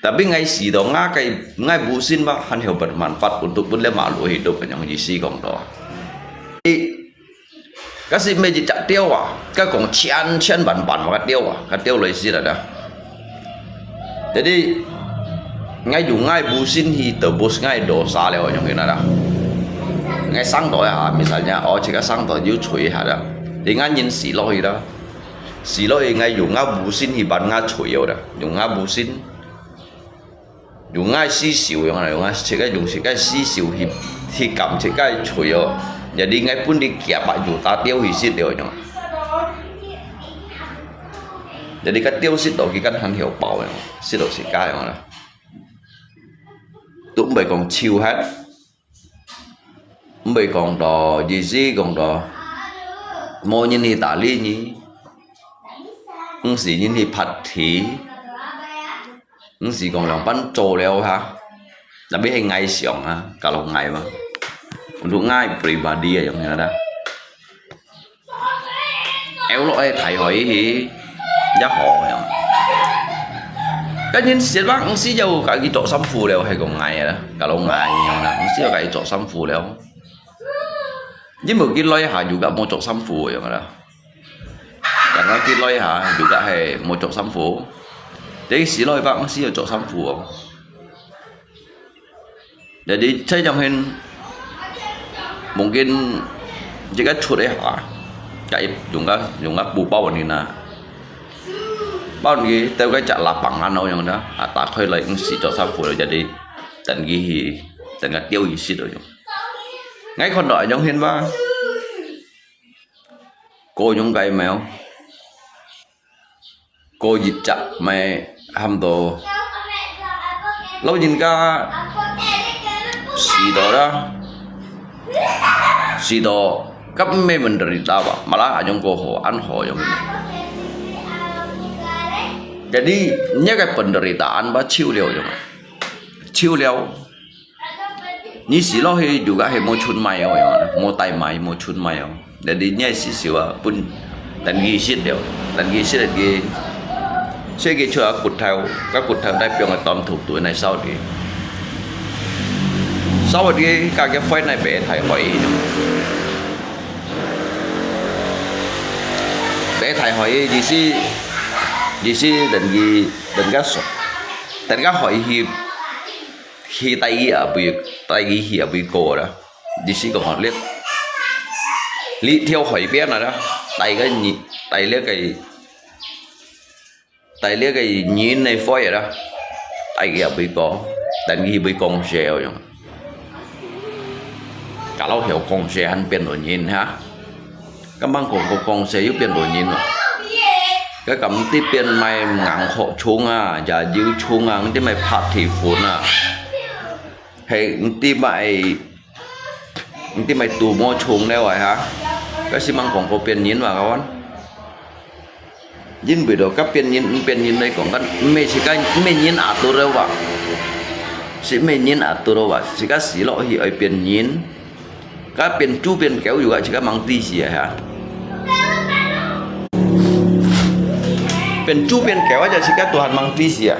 Tapi ngai sit to, ngai kai, ngai busin ba, han hiau bermanfaat untuk bun le malu hidup, yang isi kong to. I, kasi mê jit cak tiaw ah, ka kong cian, cian ban ban ma ka tiaw ah, ka tiaw lai sit da. Jadi, ngai yung ngai busin hi tebus ngai dosa liao, yang hina da. Ngai sang to ya, misalnya, oh, cik ka sang to, you chui ha da. Di ngai nyin sit lo hi da. Sit lo hi ngai yung ngai busin hi ban ngai chui yo da. Yung ngai busin. Yung ngai si siu yong, yung ngai sit kai, yung sit kai si siu hi, hi kam sit kai chui yo. Jadi ngai pun di kia ba yu ta tiaw hi sit liao yong. Jadi ka tiaw sit to ki kan han hiau pao yong, sit to sit kai yong la. Tu mbai kong chiu hat. Mbai kong to, ji si kong to. Mo nyin hi ta li nyi. Ng si nyin hi phat thi. Ng si kong yong pan cho liao ha. Tapi hai ngai siang ha, kalau ngai ma. Untuk ngai pribadi ya, yang ada. Eo lo ai thai hoi hi, ya ho ya. Kan yin siat bang, ng si yau ka ki chok sam fu liao hai kong ngai ya. Kalau ngai ya na, ng si yau ka ki chok sam fu liao. Yin mo ki loi ha juga mo chok sam fu ya na. Kan ngai ki loi ha juga hai mo chok sam fu. Jadi si loi bang, ng si yau chok sam fu. Jadi, saya jam hin, mungkin jika chut eh ha, ka ip, yung ka, yung ka bu bao ni na. Bao ni, tau ka cak lapang ano yung na, ata khoi lai ng si cho sa fu jadi, dan gi hi, dan ka tiaw hi si do yung. Ngai kon do ayong hin ba? Ko yung kai mèo. Ko yit chak mai ham to. Lo yin ka si to da. Si to kap mai menderita ba. Malah ayong ko ho, an ho yung. Jadi, nya ka penderitaan ba chiu liao yung. Chiu liao. Ni si lo hi juga hi mo chun mai yo, yo, mo tai mai, mo chun mai yo. Jadi ni si siwa pun dan gi sit liao. Dan gi sit gi. Sẽ gi chua kut thau, ka kut thau dai piong tom thuk tu nai sao di. Sao di ka ke fai nai be thai hoi. Be thai hoi di si, di si dan gi, dan ga so. Dan ga hoi hi Hi tai gi a bui, tai gi hi a bui ko da. Di si ko hot liet. Li thiau hoi pian na da. Tai ga ni, tai liet kai, tai liet kai nyin nei foi da. Tai gi a bui ko. Dan gi bui kong se o yong. Ka lo hiau kong se han pian lo nyin ha. Ka mang kong kong kong se yu pian lo nyin lo. 該敢毋知變賣硬殼蟲啊，也有蟲啊，毋知賣白頭粉啊，係毋知賣，毋知賣毒毛蟲了啊哈。該係吂講過變人嘛，kawan。因為到該變人，毋變人來講，kan毋係自家，毋係人atur了哇，係毋係人atur了哇，自家死落去愛變人。 該變豬變狗又係自家吂知事啊哈。變豬變狗啊，就自家都還吂知事啊。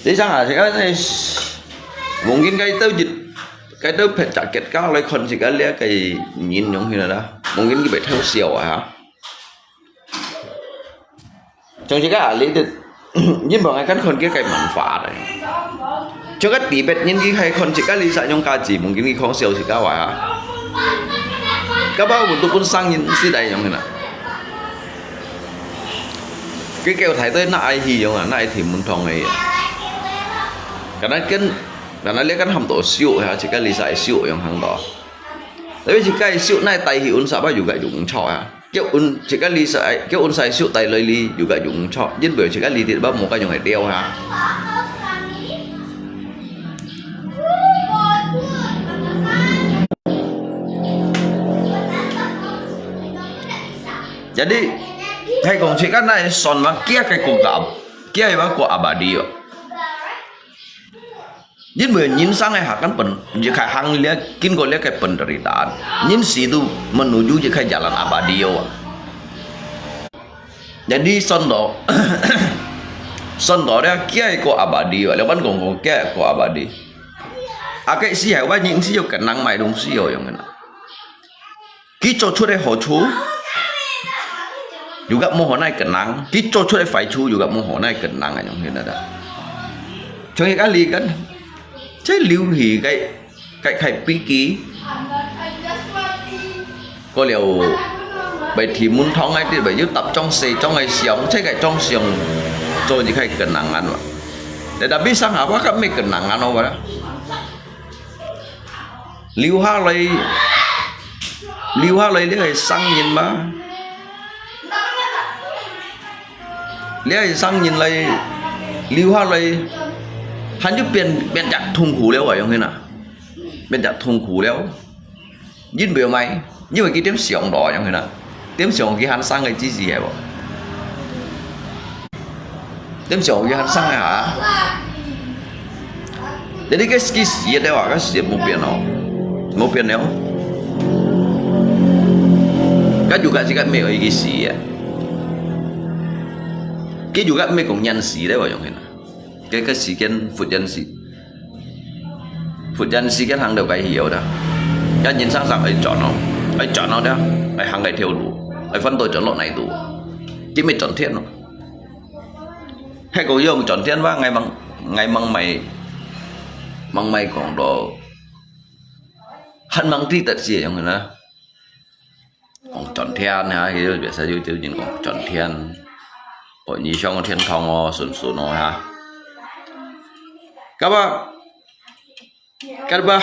你想啊，自家呢，mungkin該兜一，該兜別隻國家來看自家這個人樣形啦，mungkin佢會偷笑啊哈。 像自家啊，你都，因為𠊎kan看佢个文化咧。像个特別人佢係看自家理想用價值，mungkin佢講笑自家話啊。Kapan pun都分生人時代用个啦。佢叫大隊那愛去用啊，那愛提門堂个啊。Karena kan，karena dia kan ham to siu ya，自家理想siu用行到。Tapi自家siu那帶去unsa apa juga用錯啊。 Kieu un，自家理想，kieu unsa siu帶來li juga用錯，因為自家理解吧，無該用係了哈。Jadi，係講自家那算嘛，佢个國家，佢个話國abadi哦。 因為人生个下kan pen，一個行列，經過這個penderitaan，人死都menuju一個jalan abadi啊。Jadi算到，算到這，佢个國abadi啊，這般講講佢个國abadi。啊，該死後，人死後，kenang麼个東西哦，用个啦。 佢做出个好處，又甲無好來kenang；佢做出个壞處，又甲無好來kenang，恁樣去啦。像一個例根，這留去个，个，个飛機，過了，被提門堂个，對不對？又搭張西裝个相，這個裝相做一個kenangan嘛。Tetapi sang apa kan毋係kenangan哦，哇啦。 留下來，留下來，這個生人嘛，這個生人來，留下來，還就變，變隻痛苦了啊，用去哪？變隻痛苦了。因為麼个？因為佢點想到啊，用去哪？點想佢還生个知識係無？ 點想佢還生个下。Jadi佢，佢死个了啊，佢死無變哦，無變了。佢又个係个沒有一個死个，佢又个毋係講人死了，用去哪？佢个時間忽然死。 忽然時間行到該去了啦。該人生上愛轉哦，愛轉哦了，愛行該條路，愛翻到轉落哪度？佢毋係轉天哦。係講用轉天話，𠊎吂，𠊎吂毋係，吂毋係講到，還吂知得是樣个啦。 講轉天啊，佢就別使有，有人講轉天，哦，你上天堂哦，順順哦哈。該把，該把，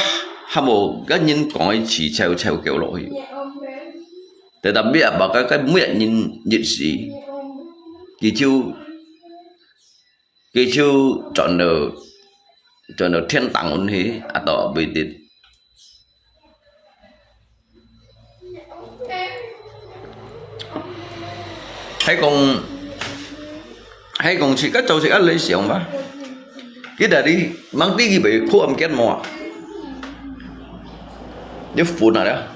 還無，該人講个詞笑笑叫落去。Tetapi apa，該，該每人一時，佢就，佢就轉到，轉到天堂去，啊，都毋一定。 係講，係講自家做自家理想嘛。佢到底吂知佢會苦暗結無啊？你分啊了。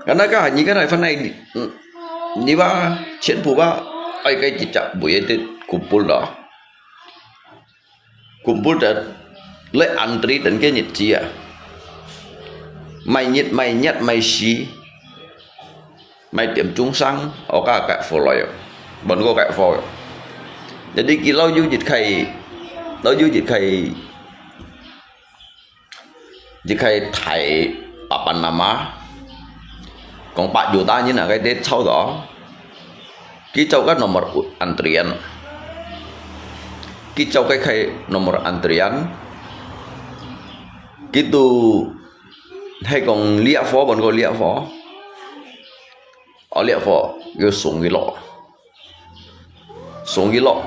Karena該下你該來分來，嗯，你話全部話，愛該一隻會得苦不了。 Kumpul得來antri等个日子啊，買日買日買時，買點鐘聲，我家个follow，問過个follow。Jadi佢老有一個，老有一個，一個大papan nama，講百yuta人啊，該啲抽到。 佢做个nomor antrian，佢做个係nomor antrian，佢都係講烈火，還過烈火，哦，烈火，佢送佢落，送佢落，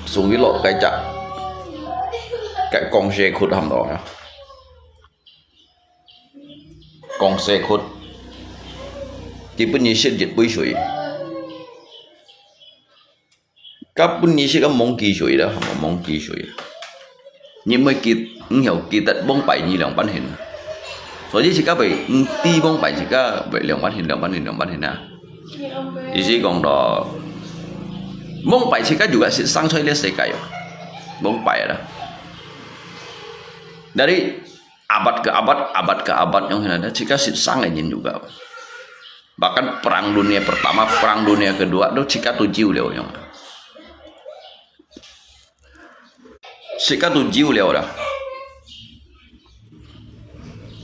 送佢落該隻，該江西窟差毋多啊。 江西窟，佢分你食一杯水，該分你食个忘記水啦，忘記水。你毋會記，毋曉記得往擺你兩半仙，所以自家會毋知往擺自家會兩半仙，兩半仙，兩半仙啊。意思講到，往擺自家就係生在這世界哦，往擺啦。Dari abad ke abad, abad ke abad yang hinana, jika sit sang nyin juga. Bahkan perang dunia pertama, perang dunia kedua tu jika tu jiu liao yang. Jika tu jiu liao dah.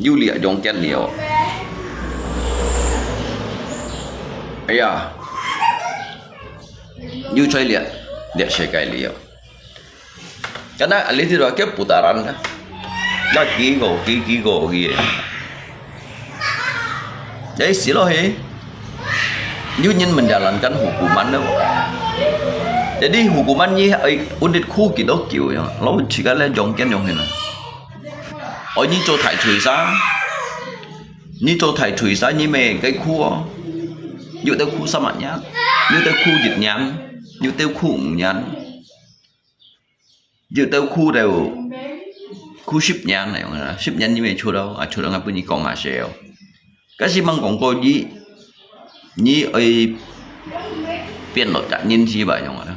Jiu liao jong kian liao. Iya. Jiu choi liao, liao sekai liao. Karena alih itu ke putaran dah. Dah kiko, ki kiko ki. Jadi silo he. Nyu nyin menjalankan hukuman tu. Jadi hukuman ni ai undit khu kito kiu ya. Lau chika le jong kian jong hin. Oi ni cho thai chui sa. Ni cho thai chui sa ni me kai khu. Yu te khu sama nyan. Yu te khu jit nyan. Yu te khu nyan. Yu te khu deu. Khu sip nyan na yong na. Sip nyan ni me chu dau. A chu dau nga pu ni kong a seo. Kasi mang kong ko ji. Ni oi. Pian lo ta nyin si ba yong na.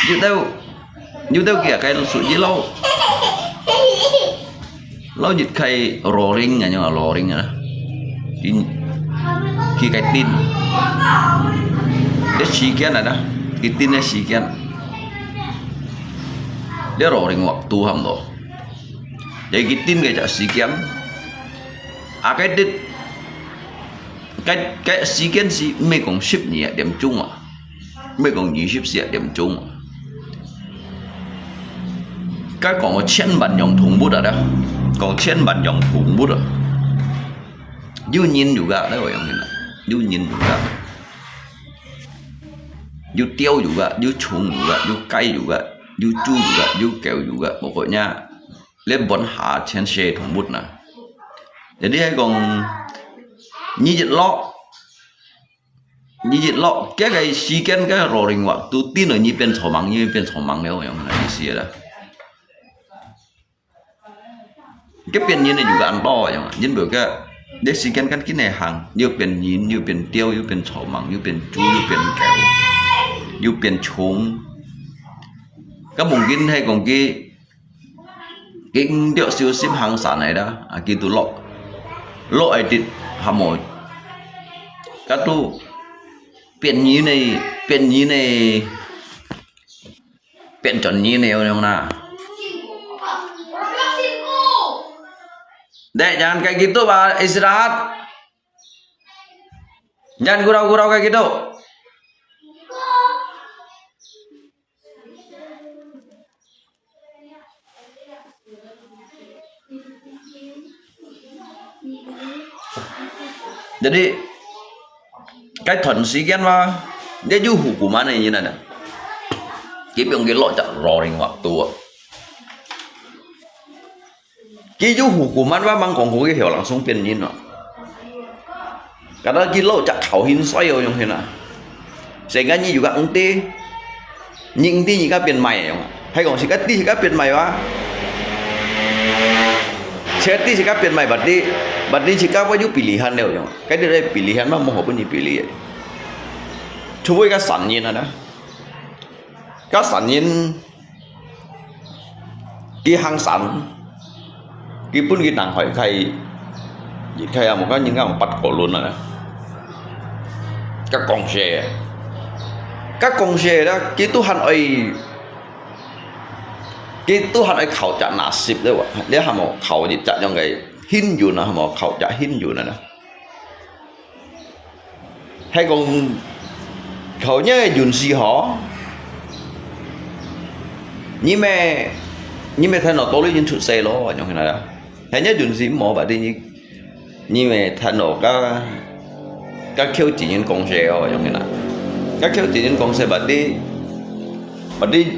Yu te. Yu te kia kai su ji lo. Lo jit khai roaring a nyong a roaring a. Tin. Khi khai tin. Để si kian a da. Khi tin để si kian. Để roaring waktu ham lo. Để khi tin khai chả si kian. A khai tin. Cái cái時間係毋係講十二點鐘啊？毋係講二十四點鐘啊？該講千萬樣動物啊，講千萬樣動物啊，有人有个，那個樣啊，有人有个，有鳥有个，有蟲有个，有雞有个，有豬有个，有狗有个，無過呢，你問下全世動物啊。Jadi係講，你一落。 你一落，該个時間該roaring waktu，定了你變草蜢，你變草蜢了，有那意思啦。該變人呢，有个恁多，有人會个，這時間跟緊來行，又變人，又變鳥，又變草蜢，又變豬，又變狗，又變蟲。該mungkin係講佢 佢毋著小心行山來啦，啊，佢都落，落來滴，還無，該都變人呢，變人呢，變轉人呢，有用啦。Dek, jangan kayak gitu, Pak. Istirahat. Jangan gurau-gurau kayak gitu. Jadi, cái thuận sĩ kiến mà, dia ju hukuman ini nada. Kipyong kilo tak roaring waktu. Ki ju hukuman wa mang kong hu ki hiao langsung pian yin no. Kada ki lo chak khao hin soi yo yong hin a. Sehingga nyi juga engti, nyi engti nyi ka pian mai yong. Hai kong sika ti sika pian mai wa. Sika ti sika pian mai bati, bati sika wa ju pilihan leo yong. Cái điều đấy pilihan mà mua hộp bên pili. Chú với các sản nhiên đó. Các sản nhiên Ki hang san, ki pun ki nang hoi khai, ki khai amo ka ning ka pat ko lun na. Ka kong se, ka kong se da, ki Tuhan oi, ki Tuhan oi khao cha nasib de wa, le hamo khao ji cha yong kai hin yun na, hamo khao cha hin yun na. Hai kong khao nya yun si ho. Nyi me, nyi me thai no to li yin chut se lo, yong hin na. Hanya dun si mo berarti你，你乜談到該，該求職人公司哦，樣个啦。該求職人公司berarti，berarti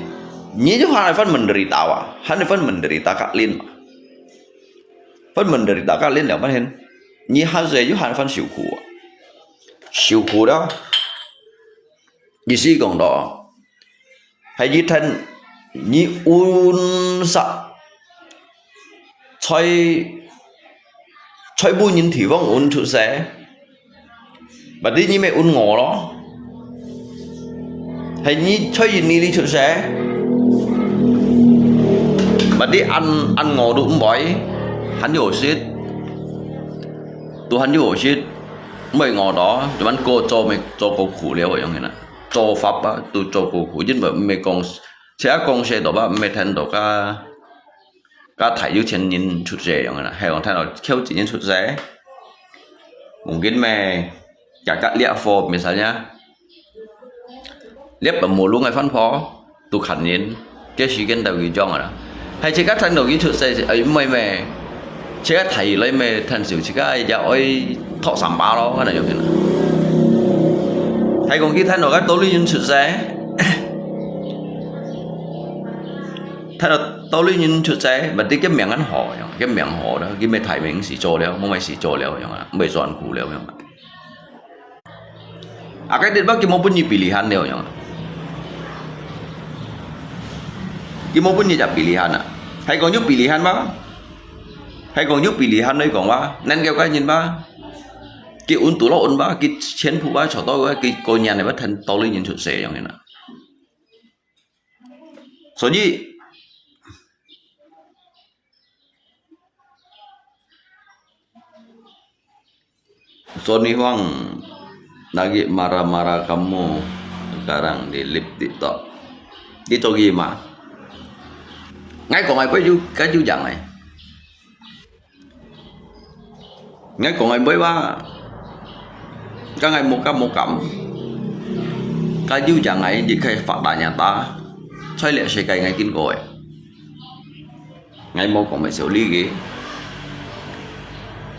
你就還係分menderita啊，還係分menderita kak lin嘛。分menderita kak lin了，發現你還係又還係分受苦啊，受苦了。意思講到， 係一天你穩實在，在無人地方穩出世，berarti你乜穩餓咯。係你在印尼裡出世，berarti恁，恁餓都毋會，還有食，都還有食，毋會餓到，就恁過做乜做過苦了樣个啦。 做法啊，都做過苦，因為毋係講，自家講世道吧，毋係聽到該，該大有錢人出世樣个啦，係講聽到求職人出世，mungkin乜，價格掠貨，misalnya，掠pemulung个番婆，都看人，該時間都佢種个啦。係自家聽到佢出世，哎，毋係乜， 自家大來乜聽受，自家也愛托三把咯，可能有可能。係講佢聽到該道理人出世，聽到道理人出世，berarti佢命恁好，佢命好了，佢乜大命時做了，無乜時做了，樣啊，毋會算苦了，樣啊。 啊，該地方佢無分你pilihan了，樣。佢無分你隻pilihan啊。係講有pilihan嘛？係講有pilihan來講嘛？能夠該人嘛？佢穩都落穩嘛？佢全部嘛，坐到个，佢個人个，聽到你人出世樣个啦。 所以，所以講，lagi marah-marah kamu sekarang di live TikTok. Itu gimana? Ngai kong ai pui ju, ka ju jang ai. Ngai kong ai bơi ba, ka ngai mô ka mô cảm. Ka yu jang ngai di khai phát tài nhà ta. Choi lẹ se kai ngai kin koi. Ngai mô kong mai siu li ki.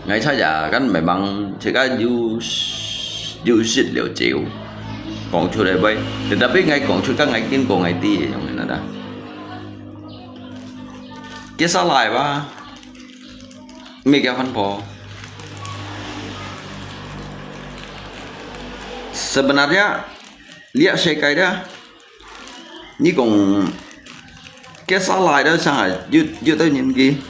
Ngai cha ya kan mai mang che ka yu, yu sit liu chiu. Kong chu lai bơi. Tetapi ngai kong chu ka ngai kin ko ngai ti yong na da. Kia sa lai ba. Mê kia phan pho. Sebenarnya, liak sekai dia. Ni kong, kia sa lai dia sang ai, yu, yu tau nyin ki.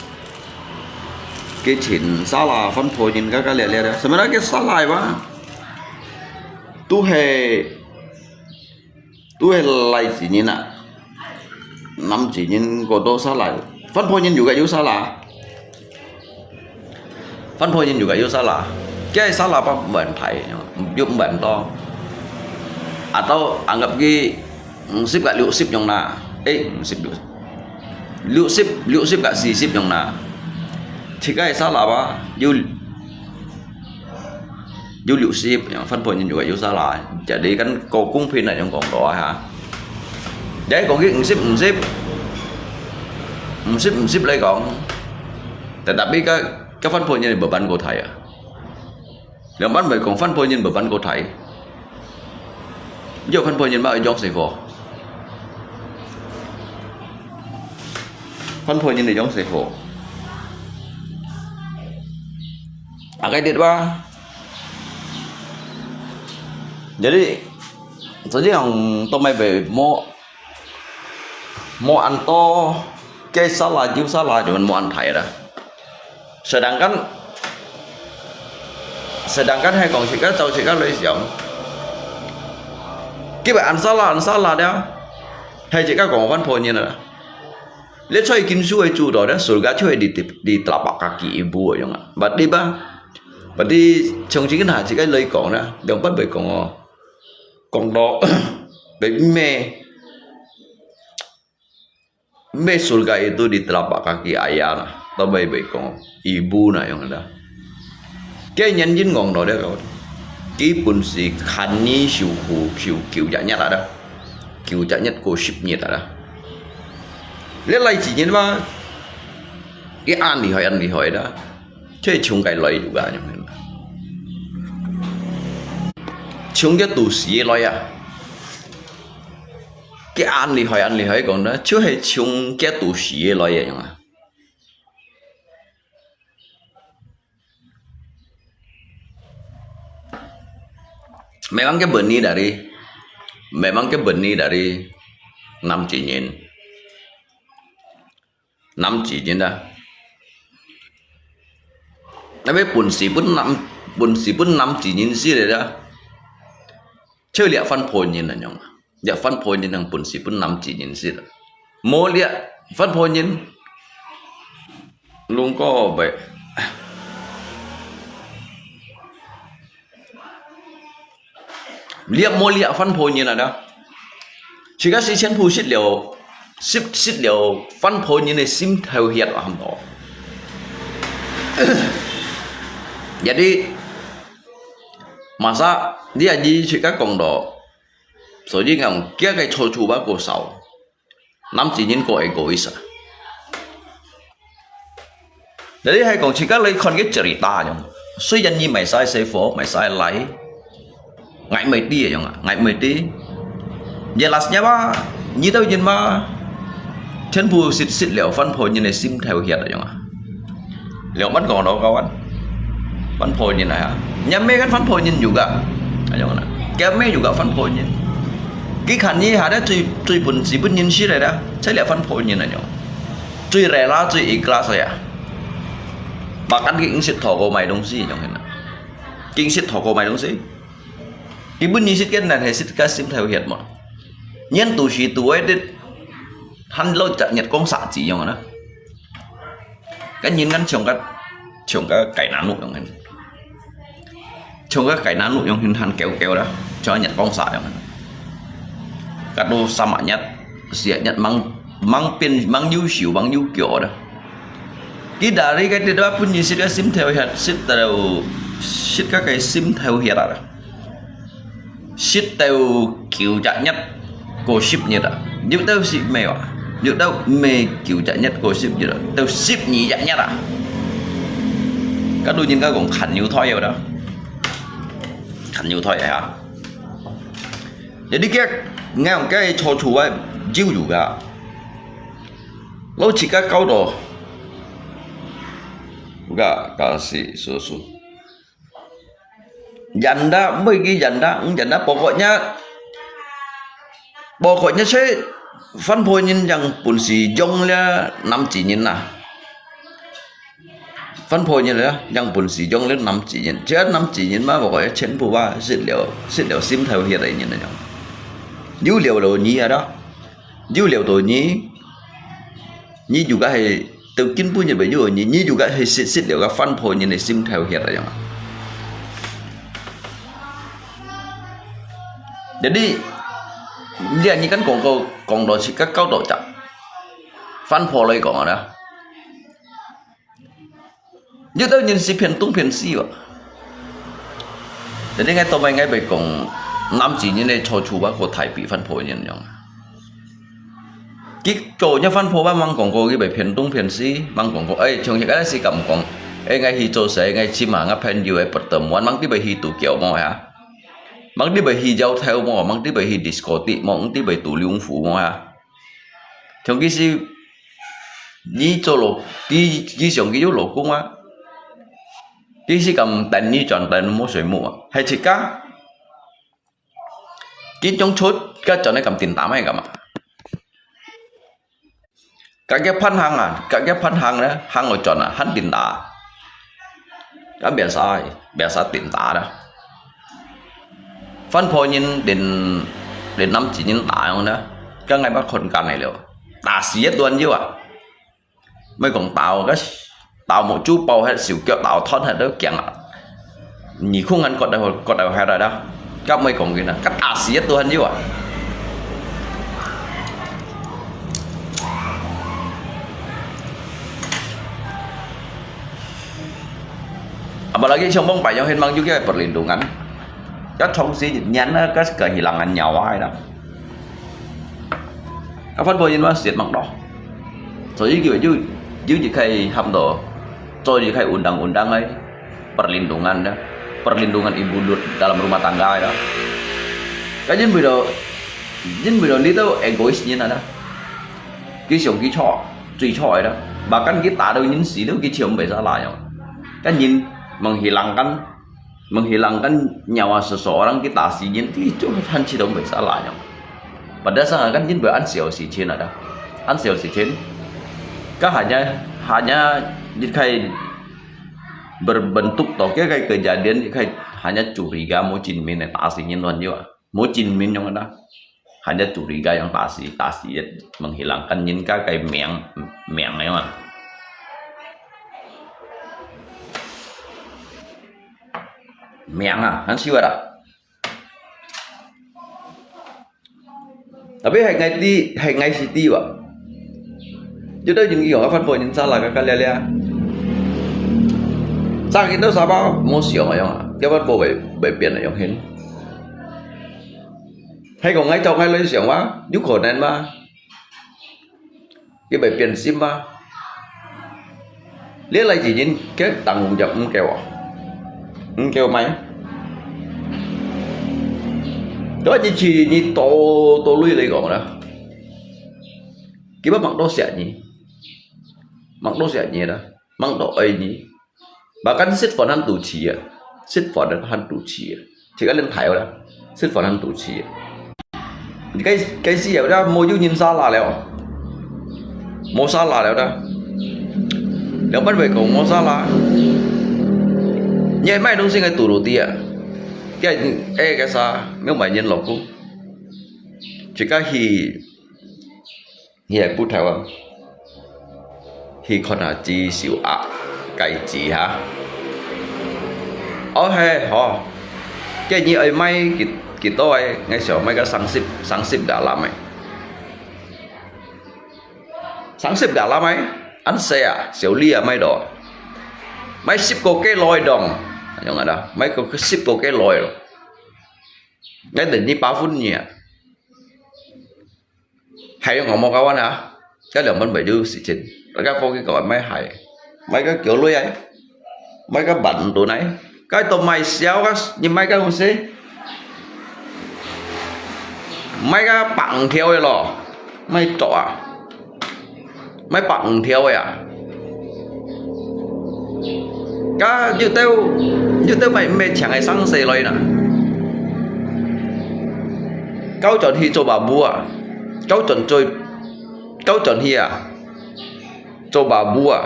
Kia chin sa la phan pho nyin ka ka liak liak dia. Sebenarnya kia sa lai ba. Tu he Tu he lai chi nyin a. Năm chi nyin ko to sa lai. Phan pho nyin yu ka yu sa la. Phan pho nyin yu ka yu sa la. Kia sa la pa mban thai. Yu mban to. Atau anggap ki, mm, sip ka liu sip yong na. Eh, mm, sip liu. Liu sip, liu sip ka si sip yong na. Chi ka sa la pa. Yu 有六十，分配人就有啥啦，jadi kan kau公平來用講到啊哈。Jadi講佢五十五十，五十五十來講，tetapi ka ka分配人無分過大啊。兩班咪講分配人無分過大，有分配人嘛用死火，分配人就用死火。啊，該啲吧。Jadi, jadi yang tomai be mo, mo anto, ke salah, jiu salah, cuman mo antai dah. Sedangkan, sedangkan hai kong sika, cau sika lei siang. Kiba an salah, an salah dah. Hai sika kong wan po nyen dah. 你出去見主會主到咧，所以佢就會佇，佇，佇telapak kaki ibu樣啊。Berarti吧，berarti從這個下自己來講啦，兩般會講哦。講到，會咩，咩所以佢都佇telapak kaki ayah啦，都會，會講ibu那樣啦。該原因講到咧，基本是看你受苦，受九隻月啦，九隻月過十日啦。 你來自人嘛？佢恁厲害，恁厲害啦，就係從該來有个樣。從佢肚屎个來啊，佢恁厲害，恁厲害講呢，就係從佢肚屎个來个樣啊。 Memang ke benih dari, memang ke benih dari 南极人，南极人啊。那麼本是本南，本是本南极人死了啦，就這番婆人啊樣啊，這番婆人啊本是本南极人死了，無這番婆人， Lung ko bai. Liak mo liak 番婆人啊，自家是全部食了，食，食了番婆人个心頭血啊，喊到。Jadi masa dia自家講到，所以講，佢个處處把過少。 南極人過會過意思啊。Jadi係講，自家來看个cerita樣，雖然你買晒細貨，買晒來，𠊎毋知个樣啊，𠊎毋知。Jelasnya吧，你兜人嘛，全部食，食了番婆人个心頭血啊樣啊。 Liau man kong lo kawan. Fan pho nyin ai ha. Nyam me kan fan pho nyin juga. Ayong na. Kaya me juga fan pho nyin. Ki khan ni ha da chui, chui pun si pun nyin si re da. Chai liau fan pho nyin ayong. Chui rela, chui ikhlas ya. Bahkan ki ingsit thoko mai dong si ayong hina. Ki ingsit thoko mai dong si. Ki pun nyin sit ken nan he sit ka sim thai hiat mo. Nyen tu si tu ai dit. Han lo chak nyet kong sa chi ayong na. Kan nyin kan chong ka, chong ka kai nanu ayong hen. Chong ka kai nanu ayong hen han kêu kêu da. Chong nyet kong sa ayong hen. Ka tu sama nyet, sia nyet mang, mang pin, mang yu siu, mang yu kyo da. Ki dari kai ti da pun nyin sit ka sim thai hiat, sit tau, sit ka kai sim thai hiat da. Sit tau kiu chak nyet ko sip nyet a. Yuk tau sip me wa. Yuk tau me kiu chak nyet ko sip nyet a. Tau sip nyi chak nyet a. Ka tu nyin ka kong khan yu thoi yau da. Khan yu thoi ya. Jadi kia ngang kai cho chu wa jiu yu ga. Lo chi ka kau do. Ga ka si su su. Janda, mui ki janda, eng janda pokoknya, pokoknya se fan pho nyin yang pun si jong le nam chi nyin na. Fan pho nyin le yang pun si jong le nam chi nyin. Chia nam chi nyin ma pokoknya chen pu ba sit liau, sit liau sim thai hiat ai nyin na jong. Yu liau lo nyi ada. Yu liau to nyi. Nyi juga he teu kin pu nyi ba yu nyi, nyi juga he sit sit liau ka fan pho nyin he sim thai hiat ayong. Jadi, lia nyi kan kong ko, kong do si ka kau do chak. Fan pho lai kong ada. Yu tau nyin si phian tung phian si wa. Jadi ngai to mai ngai bai kong nam chi nyin he cho chu wa ko thai pi fan pho nyin ayong. Ki cho nya fan pho ba mang kong ko ki bai phian tung phian si, mang kong ko, ai, chong hiak ala si kam kong. Ai, ngai hi cho sai, ngai chi ma, ngai phen yu ai pertemuan, mang ti bai hi tu kiau mo ya. Mang ti bai hi jau thai mo, mang ti bai hi disco ti mo, mang ti bai tu liung fu mo ya. Chong ki si, ni cho lo, ki, ki siang ki yu lo kung a. Ki si kam tan ni chon tan mo sui mo a. Hai chi ka. Ki chong chot, ka chon ai kam tin ta mai kam a. Ka kia phan hang a, ka kia phan hang na, hang lo chon a, han tin ta. Ka biasa, biasa tin ta da. Fan pho nyin tin, tin nam chi nyin ta yong da. Ka ngai ba khon ka nai liu. Ta si yet duan yu a. Mai kong tao ka, tao mo chu pau het siu kiau tao thon het da kiang a. Nyi khung an kot da, kot da het da. Ka mai kong kin a. Ka ta si yet duan yu a. Apalagi chong bong pai yong hen mang yu kia perlindungan. Ka chong si nyan na ka kehilangan nyawa ai da. Ka fan pho nyin ma siet mang do. So yu kiu yu, 有一个喊到，做一个undang-undang个perlindungan dah, perlindungan ibu dalam rumah tangga dah. Kan因為到，因為到你都egois人啊dah，佢想佢著，最著个dah，bahkan佢打到人死都佢就毋會salah樣。Kan人menghilangkan menghilangkan nyawa seseorang, kita si nyin ti tu han chi dong bisa lah nyong. Pada sang kan nyin ber an siau si chin ada. An siau si chin. Ka hanya, hanya dikai berbentuk to ke kai kejadian dikai hanya curiga mo chin min ta si nyin luan jua. Mo chin min nyong ada. Hanya curiga yang ta si, ta si menghilangkan nyin ka kai miang, miang nyong. Miang啊，很少啊。Tapi係ngai ti，係ngai si ti哇。Yo tau jin kiong phát bộ nyin salah ka ka lia lia. Sa kito sa bao mo siang ayong ah. Kaya phát bộ bai bai pian ayong hin. Hay ko ngai chok ngai loi siang wa, yu ko nen wa. Ki bai pian sim wa. Lia lai ji nyin ke tang hung jak ung keo. Ung keo mai. Đó nyi chi nyi to to lui lai gong na. Ki ba mang to sia nyi. Mang to sia nyi na. Mang to ai nyi. Bahkan sit phone han tu chi ya. Sit phone han tu chi ya. Chỉ có lên thải đó. Sit phone han tu chi ya. Cái cái gì vậy đó, mua du nhin salah liao. Mua salah liao đó. Liao bắt về cũng mua salah. Nhẹ mai đông sinh cái tủ đồ tiệt. Cái e cái sa, nếu mà nhìn lộc cũng. Chỉ có hi Hi ai put thai wa. Hi khon ha chi siu a kai chi ha. Ô he ho. Ke nyi ai mai ki ki to ai ngai siu mai ka sang sip sang sip da la mai. Sang sip da la mai. An se a siu li a mai do. Mai sip ko ke loi dong. Yong ada. Mai ko sip ko ke loi lo. Ngai den ni pa fun ni a. Hai ngõ mò kawan ha, cái lượng bánh bảy du sự trình, cái phố cái gọi máy hai, máy cái kiểu lui ấy, máy cái bánh tụ này, cái tụ máy xéo cái, nhưng máy cái không xí, máy cái bằng theo rồi lo, máy trọ à, máy bằng theo rồi à. Ka yu teu, yu teu mai me chang ai sang se loi na. Kau chọn hi cho bà bùa. Kau chọn cho, kau chọn hi à. Cho bà bùa.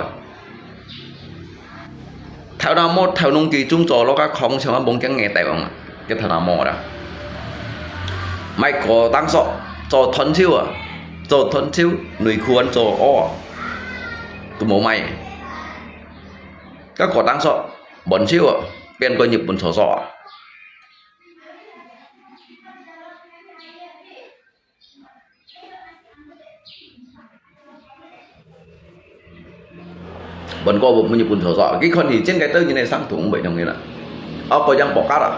Thảo nào mò thảo nông kỳ trung cho lo ka khong chang bông chang nghe tai ong. Cái thảo nào mò đó. Mai có tăng so, cho thon chiu à. Cho thon chiu, nui khuan cho o. Tụ mô mai. Các có tăng so, bọn chiu à. Bên có nhập bọn so so à. Bần kò buk mô nyi pun sò sò, ki khon hì chiên cái tơ nyi nè sang thùng bai nông nyi nà. Ơ kò yang pok kar à.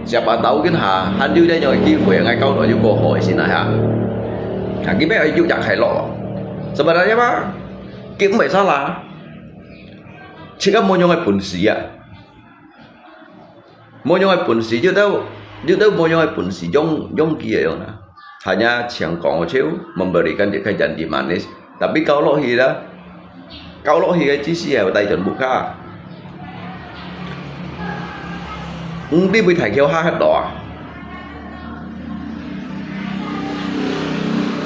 Siapa tahu kin ha, han yu dai nyoi ki hui ngai kau doi yu kò hoi sin nà ha. Ha, ki bai yu jak khai lo. Sebenarnya mah, ki bai salah. Chỉ có mô nông ai pun si à. Mô ngon ai pun si, yu tau, yu tau mô ngon ai pun si, yong, yong ki yong na. Hanya chiang kong chiu, memberikan dia ka janji manis. Tapi kau lo hi dah. Kau lo hi ka chi si ya, tai chon bu ka. Ung ti bui thai kiau ha hat do.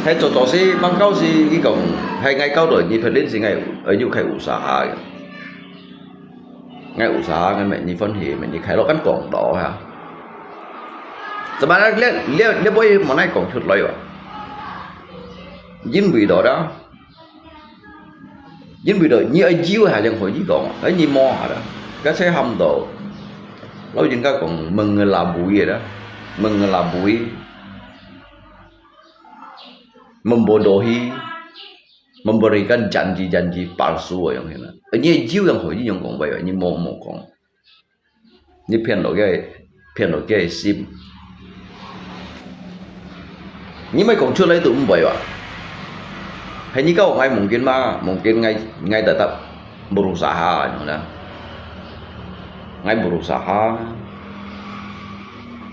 Hai cho cho si, mang kau si, ki kong, hai ngai kau do, ni phe lin si ngai, ơ, yu khai u sa ha. Ngai usaha ngai mẹ nhi phân hì, mẹ nhi khai lo căn cổng đó ha. Tụi bạn lẽ, lẽ, lẽ bôi mà nai cổng chuột lôi à. Dính vì đó đó. Dính vì đó, nhi ai jiu hà, chẳng khỏi nhi cổng, ai nhi mò hà đó. Cái xe hầm đó. Lâu dính cái cổng mừng là bụi vậy đó. Mừng là bụi. Mừng bộ đồ hi. Memberikan janji-janji palsu yang hina. Nyi jiu yang hoi, nyi yang kong bai, nyi mo mo kong. Nyi phiên lo ke, phiên lo ke sim. Nyi mai kong chuột lai tu bai wa. Hai ni kau ngai mungkin ma, mungkin ngai, ngai tetap berusaha, you know. Ngai berusaha.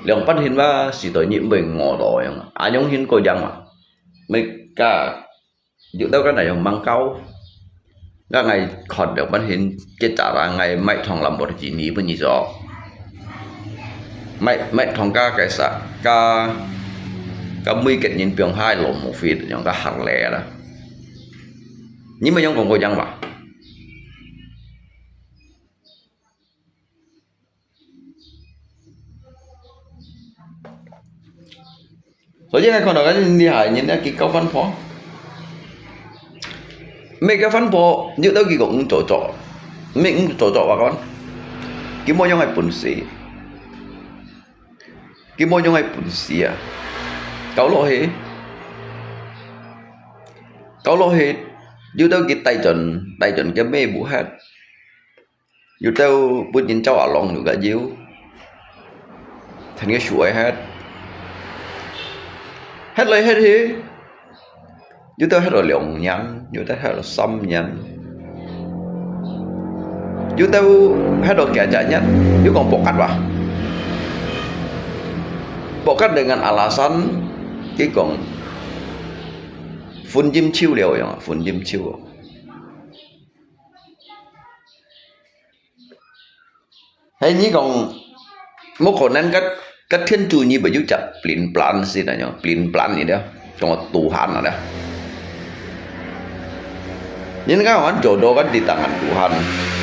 Liang pan hin ma, si toi ni mbei ngo to yang. Anyong hin ko yang ma. Mei ka, yu tau ka na yang mang kau. Ka ngai khon liang pan hin, ke cara ngai mai thong Lamborghini pun ni zo. Mai, mai thong ka, ka sa, ka, ka mui ket nin piong hai lo mo fit, yang ka har le la. Ni mai yang kong ko yang ma. 所以𠊎看到个厲害人呢，佢搞反璞。毋係个反璞，有兜佢講毋做作，毋係毋做作話講，佢無用个本事，佢無用个本事啊，搞落去，搞落去，有兜佢帶轉，帶轉个咩無限。 有兜分人走下浪有个有，聽个樹愛忒，忒來忒去，有兜忒到兩年，有兜忒到三年，有兜忒到幾隻月，有講博格哇，博格 dengan alasan，佢講分金手了樣，分金手。 係你講，無可能个，个天主你會有隻plan，plan先啊，樣，plan，plan你了，講Tuhan啊了。人家還做到kan di tangan Tuhan，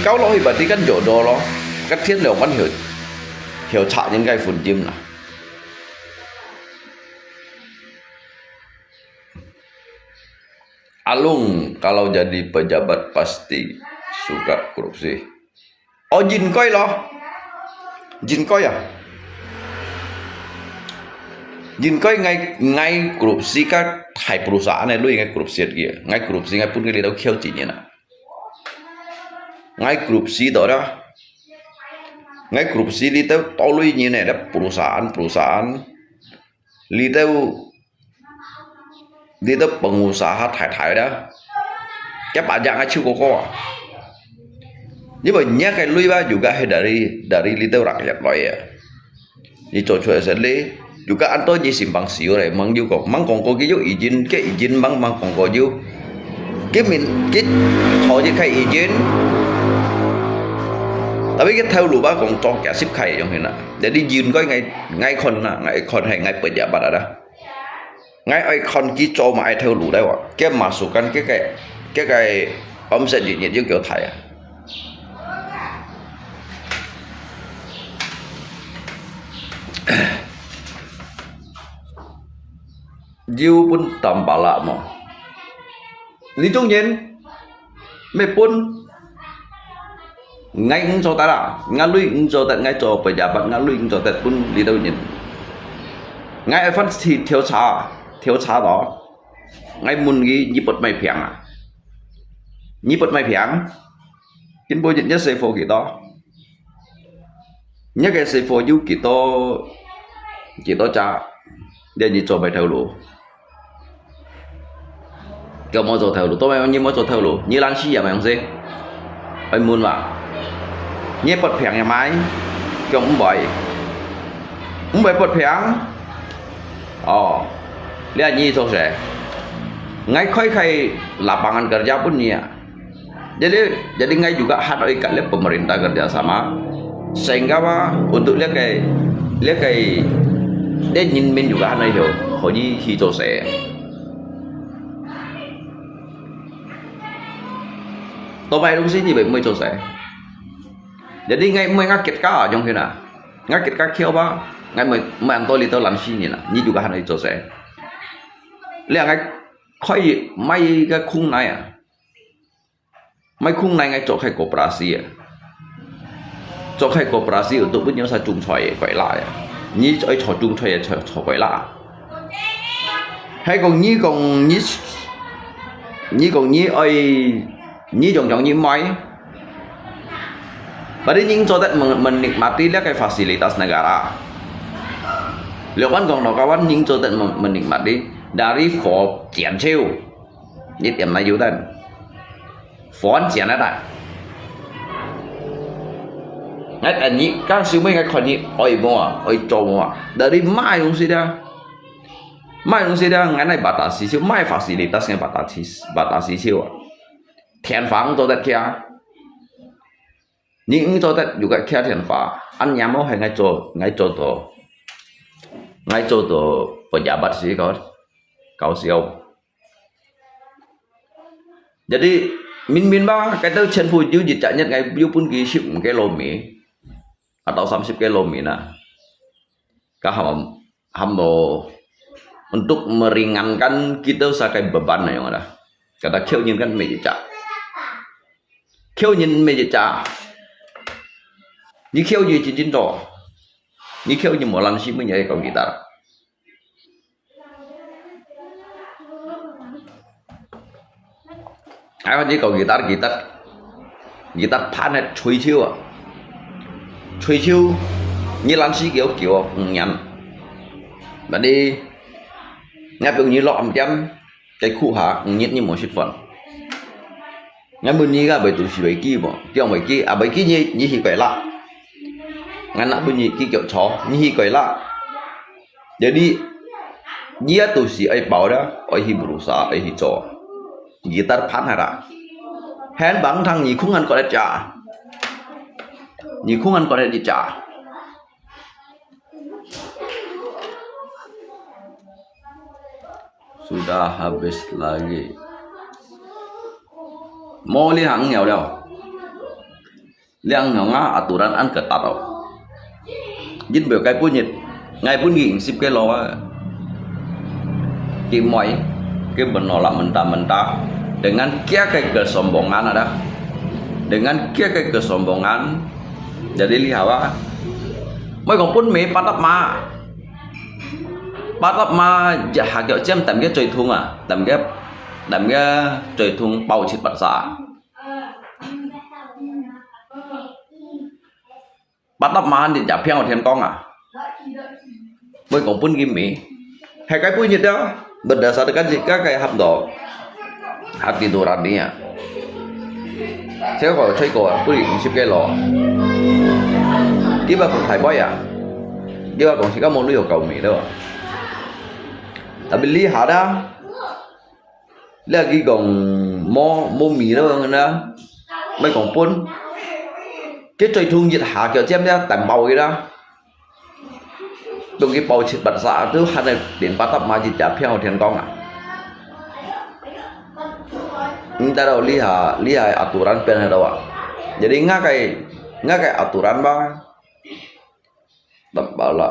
搞落去berarti kan做到咯，个天了kan曉，曉察人家分金啦。Alung kalau jadi pejabat pasti suka korupsi. 哦，應該咯，應該啊，應該𠊎，𠊎korupsi个大perusahaan个鐳，𠊎korupsi佢，𠊎korupsi，𠊎分佢這兜扣錢啊，𠊎korupsi到啦，𠊎korupsi這兜多鐳人个，perusahaan，perusahaan，這兜 你兜pengusaha大大啦，一百隻个超過个啊。因為你个鐳吧，juga係dari，dari你兜rakyat來啊。你做出來生理，juga安到你simpang siur个，吂有講，吂講過佢有izin，个izin吂，吂講過有。佢面，佢頭一个izin，tapi佢頭路吧講做幾十个樣形啦。Jadi應該𠊎，𠊎看啦，𠊎看係𠊎pejabat啊啦。 𠊎愛看佢做麼个頭路來哇，佢masukan佢个，佢个omset日日又叫大啊。又分tambala無？ 你中人，乜分，𠊎毋做得啊，𠊎鐳毋做得，𠊎做pejabat，𠊎鐳毋做得分這兜人。𠊎愛翻去調查，調查咯。𠊎問佢，你不賣平啊？你不賣平？今晡日你細貨幾多？你个細貨有幾多，幾多隻？你，你做麼个頭路？ 佢無做頭路，做麼个你無做頭路？你懶尸也無用事。愛問嘛？你不平也買，佢毋會，毋會不平。哦，你你做事，𠊎開開lapangan kerja分你啊。 Jadi, jadi ngai juga han oi kat le pemerintah kerjasama, sehingga ba untuk le kai, le kai, le nhân民 juga han oi hio, hoi hi cho se. Tao bai dong si ni bai moi cho se. Jadi ngai moi ngak ket ka jong hina. Ngak ket ka khiau ba, ngai moi, moi an to li tao lan si ni na, ni juga han oi cho se. Le ngai khoi mai ka khung nai a. Mai khung nai ngai cho khai koperasi a. Cho khai koperasi untuk pun nyo sa chung choi koi la a. Ni choi cho chung choi cho, cho koi la. Hai kong ni kong ni, ni kong ni oi, ni jong jong ni mai. Berarti ning cho tet men-, menikmati le kai fasilitas negara. Liu kan kong no kawan ning cho tet men-, menikmati dari fo jian chiu. 你點來有得，還錢啊啦。𠊎等你，到時尾𠊎看你愛無啊，愛做無啊。Dari買東西啊，買東西啊，𠊎哪batasi，買fasilitas，𠊎batasi，batasi啊。電話做得去啊。 你毋做得有个徛電話，恁樣無係𠊎做，𠊎做到，𠊎做到pejabat死个，搞笑。Jadi，明明吧，該兜全部有一隻月，𠊎有分佢十五kilo米，atau三十kilo米啊。 Kaham, ham mo untuk meringankan kita sakai beban na yang ada. Kata kiau nyin kan meja. Kiau nyin meja. Ni kiau nyin cincin to. Ni kiau nyin molan si menyai kau gitar. Ai, ni kau gitar, gitar, gitar phan het chui chiu à. Chui chiu, ni lan si kiu kiu à, ngian. Bani, ngai piu ni lok am tiam, cái khu ha, ngit ni mo sit phone. Ngai mun ni ga bai tu si bai ki mo, tiang bai ki, à bai ki ni, ni hi kai la. Ngai nak bunyi ki kiu cho, ni hi kai la. Jadi, dia tu si ai pau dah, ai hi berusaha, ai hi cho. Gitar phan hara. Hen bang thang ni khung an ko cha. Ni khung an ko cha. Sudah habis lagi. Mau lihat ngau liao. Liang ngau nga aturan an ketat o. Jin bèo kai punyit, ngai pun ging sip ke lo a. Ki moi, ki menolak mentah-mentah dengan kia ke kesombongan ada. Dengan kia ke kesombongan. Jadi lihat a. Moi kong pun me patap ma. Patap ma jaha kyo cem tam ke choi thung a. Tam ke, tam ke choi thung pau chit pat sa. Patap ma han dit ya phiang o thian kong a. Moi kong pun ki mi. Hai kai pui nyit ya. Berdasarkan jika kai hap do. Hati duran ni ya. Saya ko choi ko pui sip ke lo. Kiba kong thai boy ya. Kiba kong sika mo lu yo kau mi do. Tapi lihat a. Lagi kong mo, mo mi lo ngena. Mai kong pun. Ke choi thung yit ha kyo chem ya tam bao kira. Tung ki bao chit bat sa tu han ai din patap ma jit ja phiang thian kong a. Nda lo liha, liha aturan pen ha do a. Jadi ngakai, ngakai aturan ba. Tam bao la.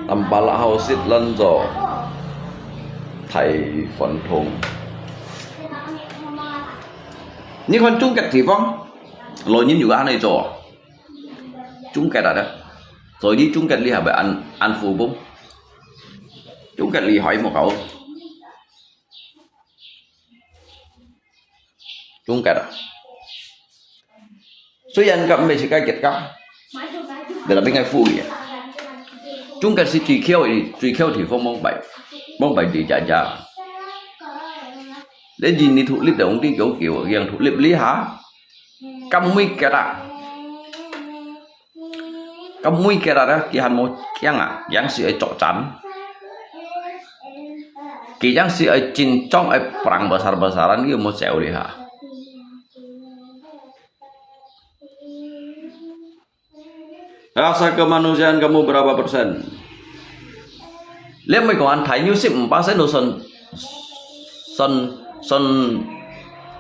Tam pala hau sit lan zo. Thai phun thung. Ni kon chung ket thi phong. Lo nyin yu ga han ai zo. Chung ket a da. Zo ni chung ket li ha ba an, an fu bung. Chung ket li hoi mo kau. Chung ket a. Suyan ka me si kai ket ka. Dela bi ngai fu ye. Chung ket si tui khiau, tui khiau thi phong mong bai. Mong bai di ja ja. Le di ni thu lip da ong di kiu kiu, yang thu lip li ha. Kam mui ket a. Ka mui ket a, ki han mo kiang a, kiang si ai chok chan. Ki kiang si ai chin chong ai prang besar-besaran ki mo cheu li ha. Rasa kemanusiaan kamu berapa persen? Lihat mai kong an thai nyu sip empat sen lo son, son, son,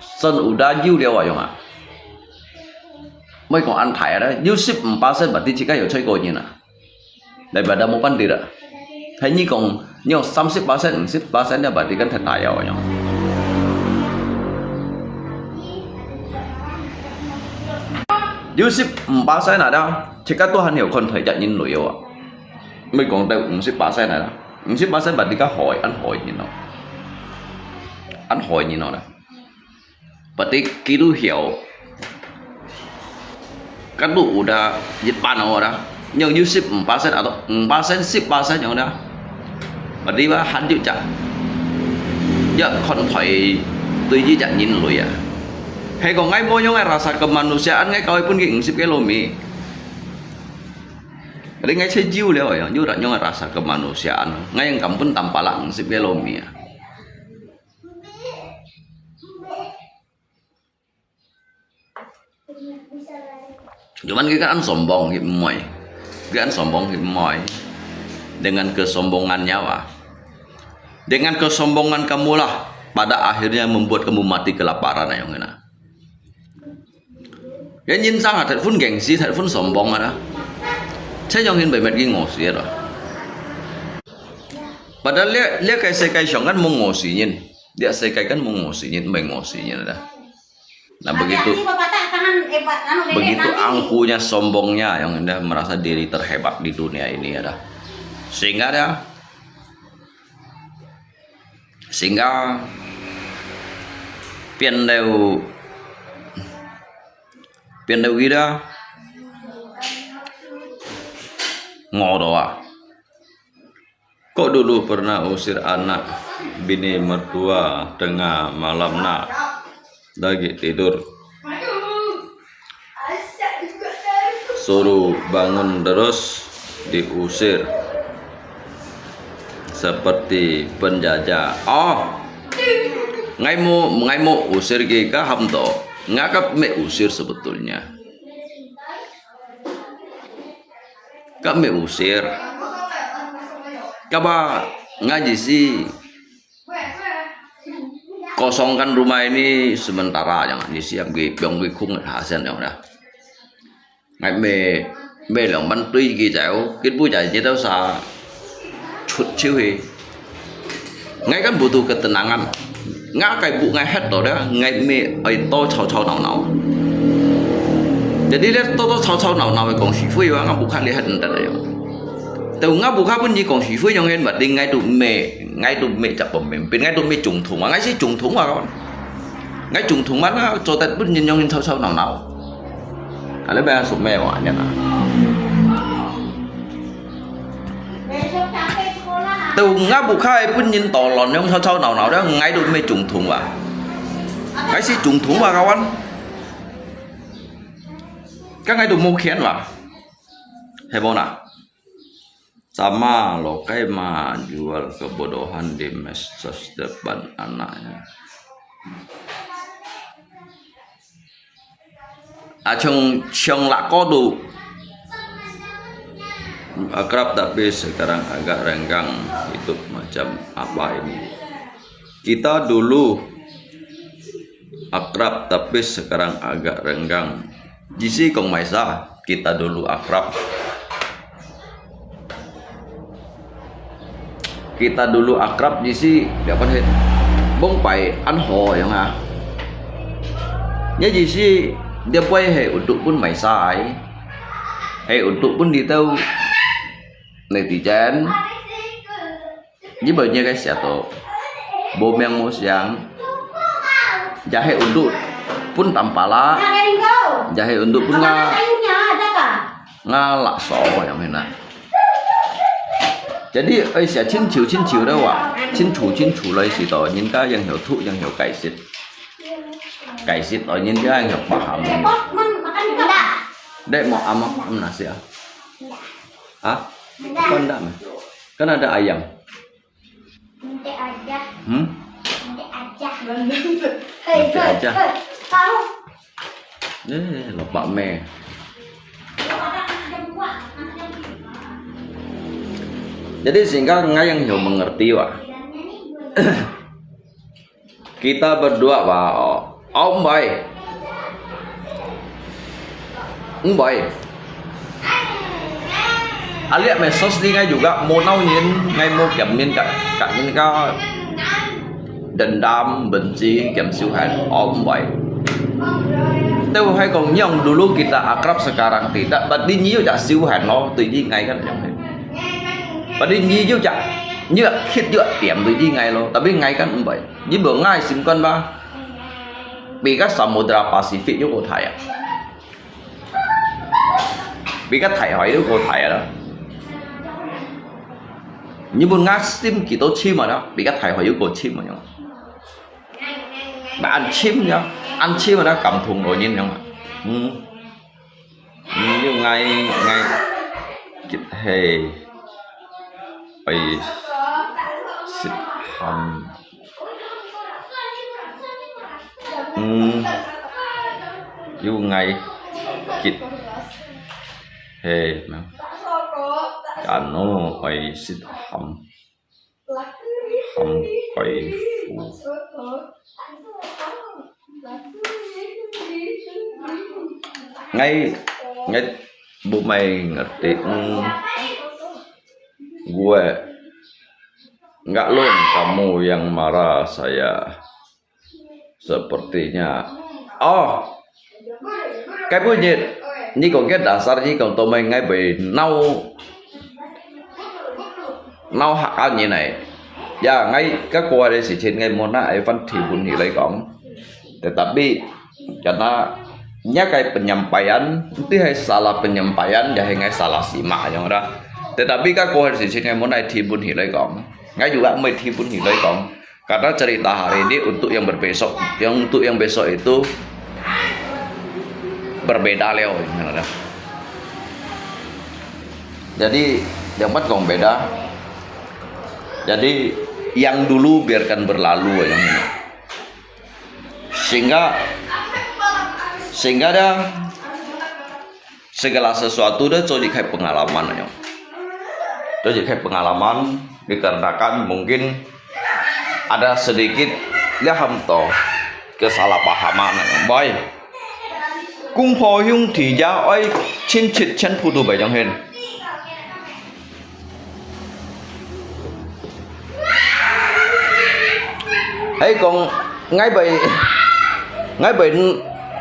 son udah jiu liao ayong a. Mai kong an thai ada, nyu sip empat sen berarti jika yo choi ko nyin a. Daripada mo pan tidak. Hai ni kong nyo samsip persen, sip persen ya berarti kan thai thai ayong. Nyu sip empat sen ada, jika Tuhan yo kon thai jak nyin lo yo a. Mai kong tau 五十巴仙 na. 五十巴仙 berarti ka hoi, an hoi nyin no. An hoi nyin no na. Berarti kilu hiau. Kadu udah, Jepang udah. Yang Yusuf empat sen atau empat sen, sebelas sen yang udah. Berarti bah, hancur cak. Ya, konthoi tu ji cak nyin lui ya. Hei, kau ngai mo yang rasa kemanusiaan, ngai kau pun ki ngusip ke lomi. Jadi ngai cejiu liao ya, nyu rak nyong rasa kemanusiaan. Ngai yang kampun tampalak ngusip ke lomi ya. Cuman kita kan sombong, hit moy. Kita kan sombong, hit moy. Dengan kesombongannya, wah. Dengan kesombongan kamulah pada akhirnya membuat kamu mati kelaparan, ayong kena. Ya, nyin sang ah, thai phun gengsi, thai phun sombong ah. Cai nyong hin bai met ki ngô si ah. Padahal lia, lia kai sekai siang kan mung ngô si nyin. Lia sekai kan mung ngô si nyin, bai ngô si nyin ah. Nah, begitu, begitu angkuhnya, sombongnya, yang dia merasa diri terhebat di dunia ini ada. Sehingga dia, sehingga pian leu, pian leu kita ngô doa. Kok dulu pernah usir anak bini mertua tengah malam nak lagi tidur. Suruh bangun terus diusir seperti penjajah. Oh, ngai mo, ngai mo usir ki ka ham to. Ngai ka me usir sebetulnya. Ka me usir. Kaba ngaji si kosongkan rumah ini sementara yang ngaji si yang pi piong pi khung hasen yang dah. Ngai me, me lòng bắn tui ki chau, kit bu jai jai tau sa chut chiu hi. Ngai kan butuh ketenangan. Ngai kai bu ngai het to dah, ngai me ai to chau chau nau nau. Jadi le to to chau chau nau nau kong si fui wa ngai bu kha le het nda yo. Tau ngai bu kha pun ni kong si fui yong hen ba ding ngai tu me, ngai tu me chap pom me, pin ngai tu me chung thung wa, ngai si chung thung wa kon. Ngai chung thung man na, cho tet pun nyin yong hin chau chau nau nau. Aleh bèn suk me wa nyan a. Teu nga bu khai pun nyin to lon yong chau chau nau nau, ngai du me chung thung wa. Ngai si chung thung wa kawan. Ka ngai du mu khian wa. Hei bo na. Sama lokai ma jual kebodohan di medsos depan anaknya. Acung ciong lak kodu. Akrab tapi sekarang agak renggang. Hidup macam apa ini? Kita dulu akrab tapi sekarang agak renggang. Jisi kong maisa, kita dulu akrab. Kita dulu akrab jisi, dia pun he bông pai an ho yang ha. Nya jisi dia pun he untuk pun maisa ai. He untuk pun di tau netizen. Nyi bơ nyi kai sia to. Bo meng mo siang. Jahe undut pun tampala. Jahe undut pun nga. Nga lak so yang hina. Jadi ai sia chin chiu chin chiu da wa. Chin chu chin chu lai si to. Nyin ka yang hiu thu yang hiu kai sit. Kai sit ai nyin ka yang hiu paham. Dek mo am am na sia. Ha? Kau ndak mah? Kan ada ayam. Nanti aja. Hmm? Nanti aja. Nanti aja. Hei, hei, hei. Tahu. Eh, lupa me. Jadi sehingga ngai yang hiu mengerti wa. Kita berdua wa. Oh, mbai. Mbai. Aliak medsos ni ngai juga mo nau nyin, ngai mo kiam nyin ka, ka nyin ka dendam, benci, kiam siu han. Oh, mbai. Teu hai kong nyong dulu kita akrab sekarang tidak, berarti nyi juga siu han lo, tu ji ngai kan nyong. Berarti nyi juga, nyi juga khit juga tiam tu ji ngai lo, tapi ngai kan mbai. Nyi bo ngai sim kan ba. Pi ka Samudra Pasifik juga thai ah. 比較大海又過大啊啦。你問𠊎心幾多深啊啦，比較大海又過深啊樣。那恁深呀，恁深啊，感動到人樣啊。嗯，嗯，又𠊎，𠊎，係，愛食鹹。 嗯，有愛激氣嘛，間哦愛食鹹，鹹雞脯。𠊎，𠊎無買ngerti，嗯，gue nggak lôn kamu yang marah saya. Sepertinya. Oh, cái bữa nhiệt, nhi còn cái đã sát nhi còn tụi mình ngay bị nấu, nấu hạt ăn như này. Ya, ngay các cô đây sự情 ngay muốn nói ai phân thì buồn thì lấy con. Tetapi karena nya cái penyampaian, itu hai salah penyampaian, ya hai ngay salah simak yang ada. Tetapi các cô hari sự情 ngay muốn nói thì buồn thì lấy con. Ngay juga mới thì buồn thì lấy con. Karena cerita hari ini untuk yang berbesok, yang untuk yang besok itu berbeda liao. Jadi, yang empat kong beda. Jadi, yang dulu biarkan berlalu yang ini. Sehingga, sehingga ada segala sesuatu ada 做一个 pengalaman yang. 做一个 pengalaman dikarenakan mungkin ada sedikit lihat ham to kesalahpahaman yang. Boy, kung pho hiung ti ya oi chin chit chen phu tu bai yang hen. Hai kong ngai bai, ngai bai,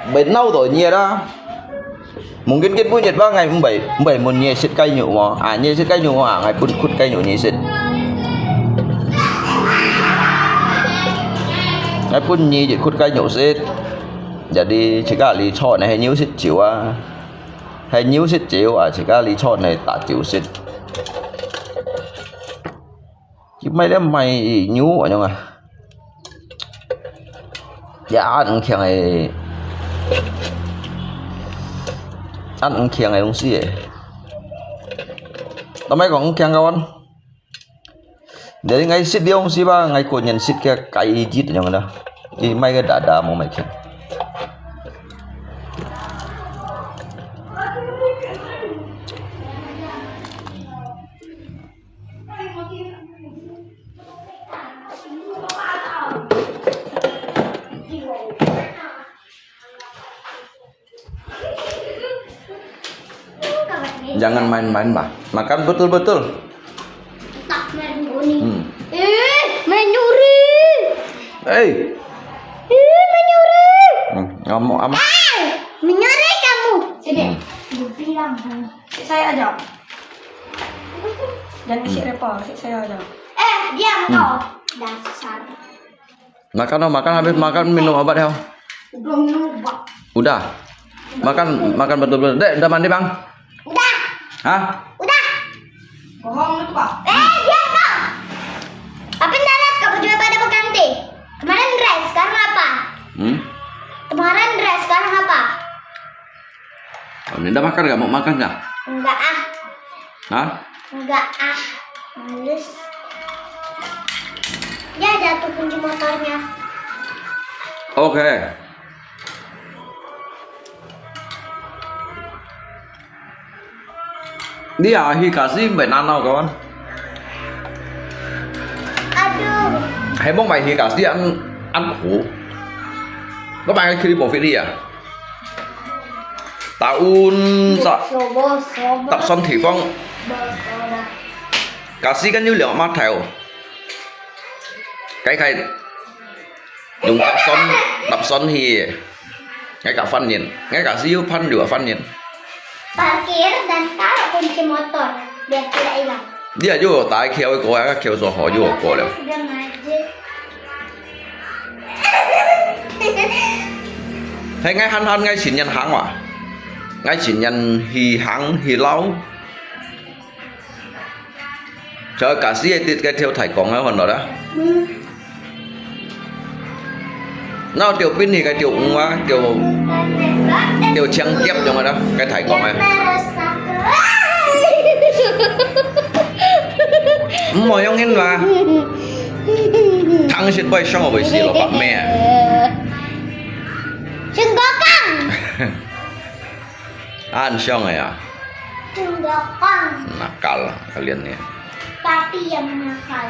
bai nau to nhiệt á. Mungkin kit bu nhiệt ba ngai bai, bai mun nhiệt sit kai nyu mo. À, nhiệt sit kai nyu mo, à, ngai pun khut kai nyu nhiệt sit. Ngai pun nhiệt khut kai nyu sit. Jadi, cika li cho nai hai nyu sit chiu á. Hai nyu sit chiu á, cika li cho nai ta chiu sit. Chứ mày đấy mày nhú ở trong à. Dạ ăn khiêng này. Ăn khiêng này đúng xí. Tao mày còn khiêng không ăn. Jadi ngai sit dia ong siba ngai ko nyen sit ke kai ijit nyong da. Di mai ke dada mo mai khian. Jangan main-main, Bah. Makan betul-betul. Tak main guni. Hmm. Eh, menyuri. Hei. Eh, menyuri. Hmm, ngomong apa? Eh, menyuri kamu. Sini. Hmm. Dibilang kamu. Saya aja. Jangan isi repot, saya aja. Eh, diam kau. Dasar. Makan, oh, makan, habis makan, minum obat, ya. Udah minum obat. Udah. Makan, makan betul-betul. Dek, udah mandi, Bang? Udah. Hah? Udah. Bohong itu, Bang. Eh, diam kau. Apa ndak lihat kau baju pada berganti? Kemarin dress, sekarang apa? Hmm? Kemarin dress, sekarang apa? Ini udah makan nggak? Mau makan nggak? Enggak ah. Hah? Enggak ah. Males. Ya jatuh kunci motornya. Oke. Dia hi kasi mbai nanau kawan. Aduh. Hai mong mbai hi kasi ăn ăn khổ. Có mbai khi đi bộ phi đi à? Taun sa Sobo, sobo. Tập son thi phong. Kasi kan yu liao ma thèo. Cái khai dùng tập son, tập son hi. Ngay cả phân nhện, ngay cả si yu phân yu phân nhện. Parkir dan taruh kunci motor biar tidak hilang. Dia yu tai khiau ko ya khiau so ho yu ko liao. Sudah ngaji. Hai ngai han han ngai sin nyan hang wa. ，𠊎前年去行去尞，就假使个，該條大江个看到啦。嗯。那條邊去該條魚啊，條，條青蛤樣个啦，該大江个。毋好用緊嘛。 當時會想會死，老伯姆啊。Sungkukang. 恁想个啊。Sungkukang. Nakal, kalian ni. Papi yang nakal.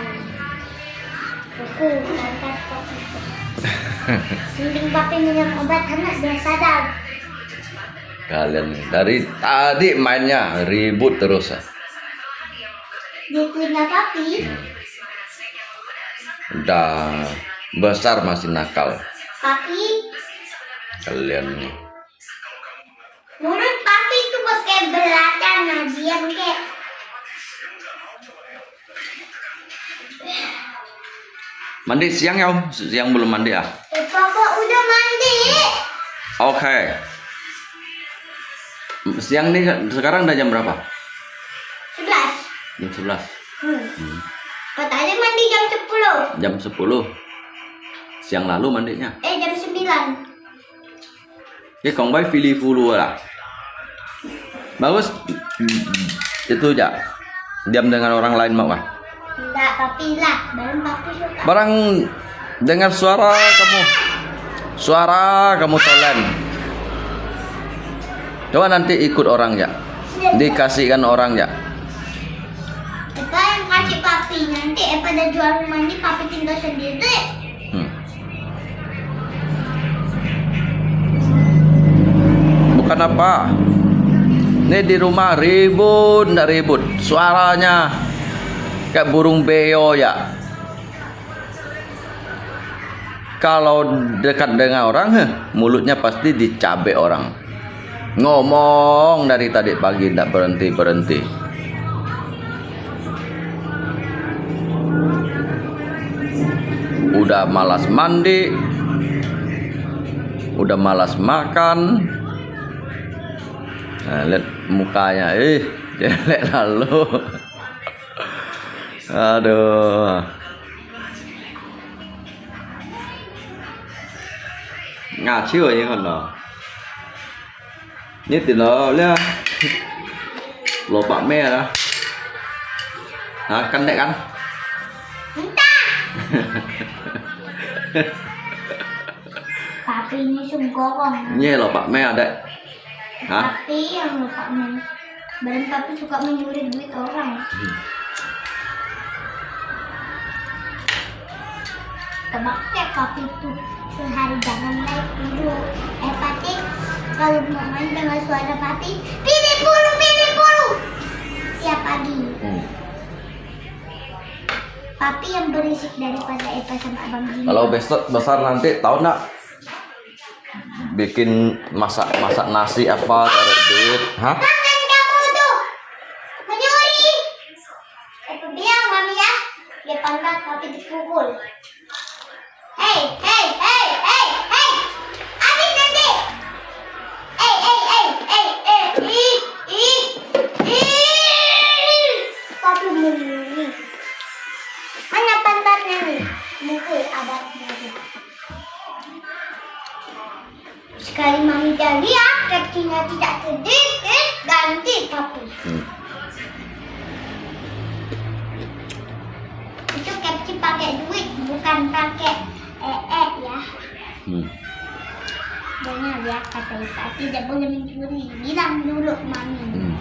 Aku, angkat papi. Mending papi minum obat, anak biar sadar. Kalian ni, dari tadi mainnya ribut terus ah. Dia punya papi. Hmm. Udah besar masih nakal. Papi. Kalian ni. Mulut papi tu pakai belatan, nah, diam ke. Mandi siang ya, siang belum mandi ah? Eh, Papa udah mandi. Oke. Siang ni sekarang udah jam berapa? Sebelas. Jam sebelas. Hmm. Hmm. Katanya mandi jam sepuluh. Jam sepuluh. Siang lalu mandinya? Eh, jam sembilan. Ye, kong bai fili fulu lah. Bagus. Itu aja. Diam dengan orang lain mau kah? Tidak, papi lah. Barang papi suka. Barang dengar suara kamu. Suara kamu tolen. Coba nanti ikut orang ya. Dikasihkan orang ya. Apa yang kasih papi? Nanti apa dah jual rumah ni, papi tinggal sendiri. Hmm. Bukan apa. Ni di rumah ribut ndak ribut. Suaranya kayak burung beo ya. Kalau dekat dengan orang, heh, mulutnya pasti dicabik orang. Ngomong dari tadi pagi ndak berhenti-berhenti. Udah malas mandi, udah malas makan. Nah, lihat mukanya, eh, jelek lalu. Aduh. Ngà chiu à, yên còn đó. Nhất thì nó là lò bạc me đó. Hả, cắn đẻ cắn. Papi ni sungkukang. Nhé lò bạc me đấy. Hah? Papi yang lupa men. Badan papi suka mencuri duit orang. Hmm. Coba kayak papi tuh sehari jangan naik dulu. Eh, papi, kalau mau main dengan suara papi, pilih puluh, pilih puluh. Tiap pagi. Hmm. Papi yang berisik daripada Epa sama Abang Jimmy. Kalau besok besar nanti, tahu nggak? Bikin masak, masak nasi apa, cari duit. Hah? Tangan kamu tuh mencuri. Eh, bilang Mami ya, dia pantat tapi dipukul. Hei, hei, hei, hei, hei. Habis nanti. Eh, eh, eh, eh, eh. Ih, ih, ih. Tapi mencuri. Mana pantatnya nih? Mukul abang. Sekali Mami teriak, kakinya tidak sedikit, ganti papi. Hmm. Itu kecil pakai duit, bukan pakai ee ya. Hmm. Dengar ya, kata Ipa, tidak boleh mencuri. Bilang dulu Mami. Hmm.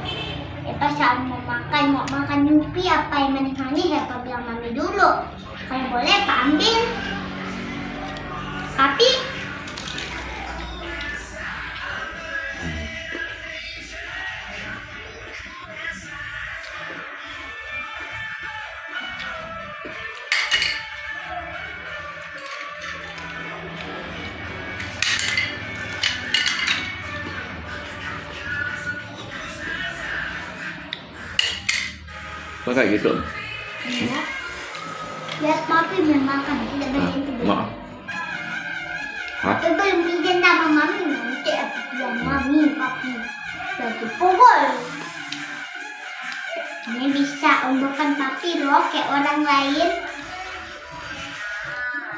Ipa sama mau makan, mau makan nyupi apa yang manis-manis, Ipa bilang Mami dulu. Kalau boleh, Ipa ambil. Tapi Pakai gitu. Iya. Lihat papi main makan, tidak berhenti. Maaf. Hah? Tapi belum izin sama Mami, nanti aku bilang Mami, papi. Ombo kan papi loh ke orang lain.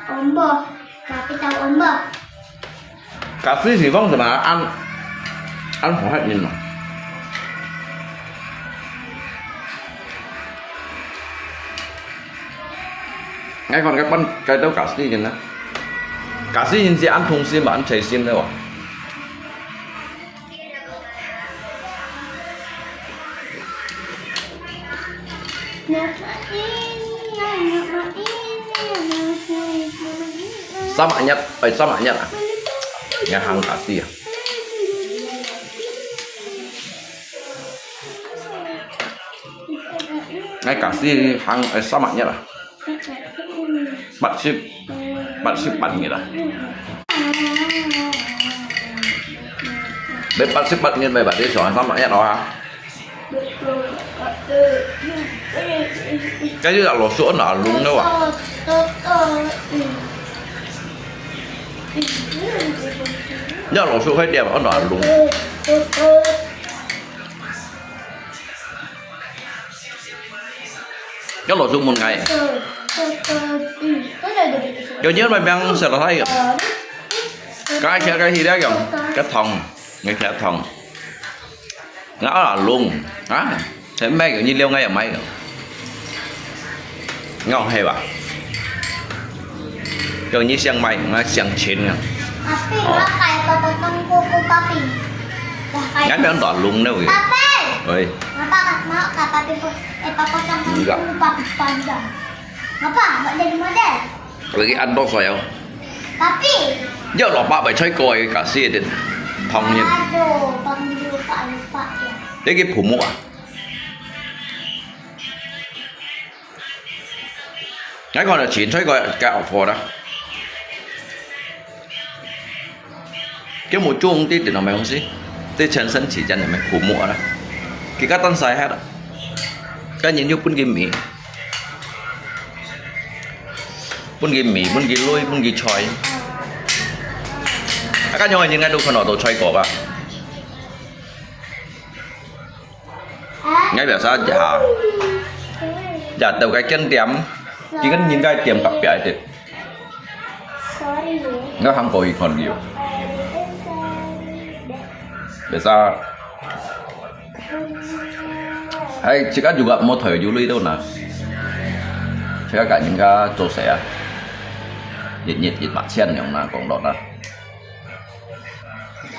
Ombo, papi tahu ombo. Kasih sih bang sama an an hot ini. Ngai kon kai pan kai tau kasih ini. Kasih ini si an thong si ma an chai si ne wa. Sama nyat, oi sama nyat ah. Ngai hang kasih ah. Ngai kasih hang oi sama nyat ah. Bát sip, bát sip bát ngit ah. Bê bát sip bát ngit bê bát đi soi sama nyat ah. Cái là lò xù ăn lông đâu à? Nhớ lò xù hơi đẹp ăn lông. Nhớ lò xù muốn ngay. Yo nhớ mà mang sẽ là thấy. Cái kia cái gì đó kìa. Cái thòng, ngay kia thòng. Ngã là lùng, hả? Thế mấy cái như liêu ngay ở mấy cái. Ngon hay bà. Cho như siang mày, ngã siang chín nè. Papi, ngapa kaya papotong kuku papi? Dah kaya. Ngã mấy con đỏ lùng đâu vậy? Papi. Ôi. Ngapa kaya papi po-, eh, papotong kuku papi panjang? Ngapa? Buat jadi model. Lagi ăn tau sayang. Papi. Yo lo pa bai choi koi ka si de thong yin. Aduh, Papi lupa, lupa ya. Lagi phu mu à? Ngai kon là chín choi koi ka phô đó. Cái một chung tí tiền nào mày không xí. Tí chân sân chỉ chân này mày phu mu đó. Cái cá tân sai hết đó. Cái nhìn như pun cái mì. Pun kì mì, pun kì lui, pun kì choi. Á, cá nhân nhìn ngay đâu phần nào đồ choi cỏ cả. Ngay bây giờ giờ, giờ tàu cái chân tiệm, chỉ cần nhìn cái tiệm cặp bè thì. Nó không có gì còn nhiều. Bây giờ 係，自家如果無退休率到哪，自家个人家做事啊，日日一百千樣啦，講落啦。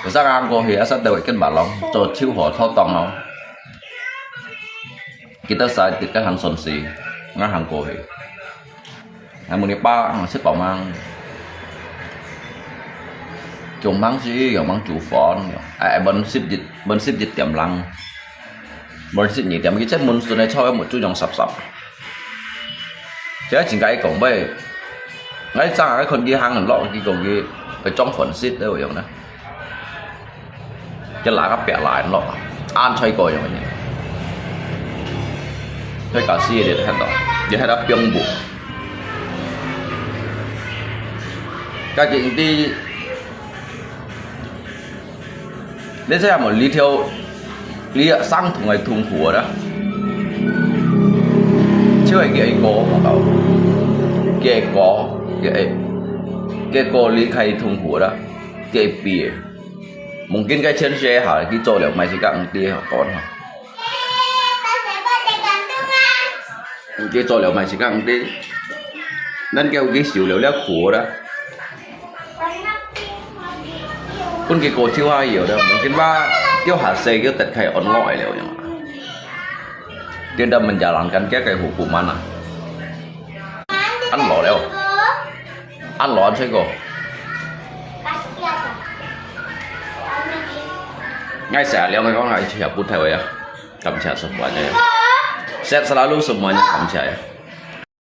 有時間過去，啊，實在會跟別人做手好拖檔咯。記得晒，自家行順勢，𠊎行過去。 Ai mun ni pa ang sit pau mang. Chung mang si yang mang chu phon. Ai mun sit jit, mun sit jit tiam lang. Mun sit ni tiam ki chet mun sun ai chau mu chu yong sap sap. Chia ching kai kong bai. Ngai chang ai kon ki hang lo ki kong ki bai chong phon sit de yong na. Cái lá cà phê lá nó ăn thấy coi rồi nhỉ. Thấy cà phê để thấy đó, để thấy đó piông bù. Cái chuyện đi, để xem một lý theo, lý sang thùng này thùng của đó. Chứ phải cái có mà tao, cái có, cái cái có lý khai thùng của đó, cái bia. Mungkin cái chân xe hả, cái chỗ liệu mày chỉ căng đi hả con hả? Cái chỗ liệu mày chỉ căng đi. Nên kêu cái xíu liệu liao khổ đó. Kun cái cô chiêu hai hiểu đó, mungkin ba kêu hả xe kêu tật khai ổn ngọi liệu nhỉ. Tiên đâm mình giả lắng cắn cái cái hủ củ mặn à. Ăn lỏ liao. Ăn lỏ ăn thấy cô. Ngay sẽ liao ngay có ngay sẽ bút theo vậy à. Cảm謝support nha. Set selalu semuanya cảm謝ya.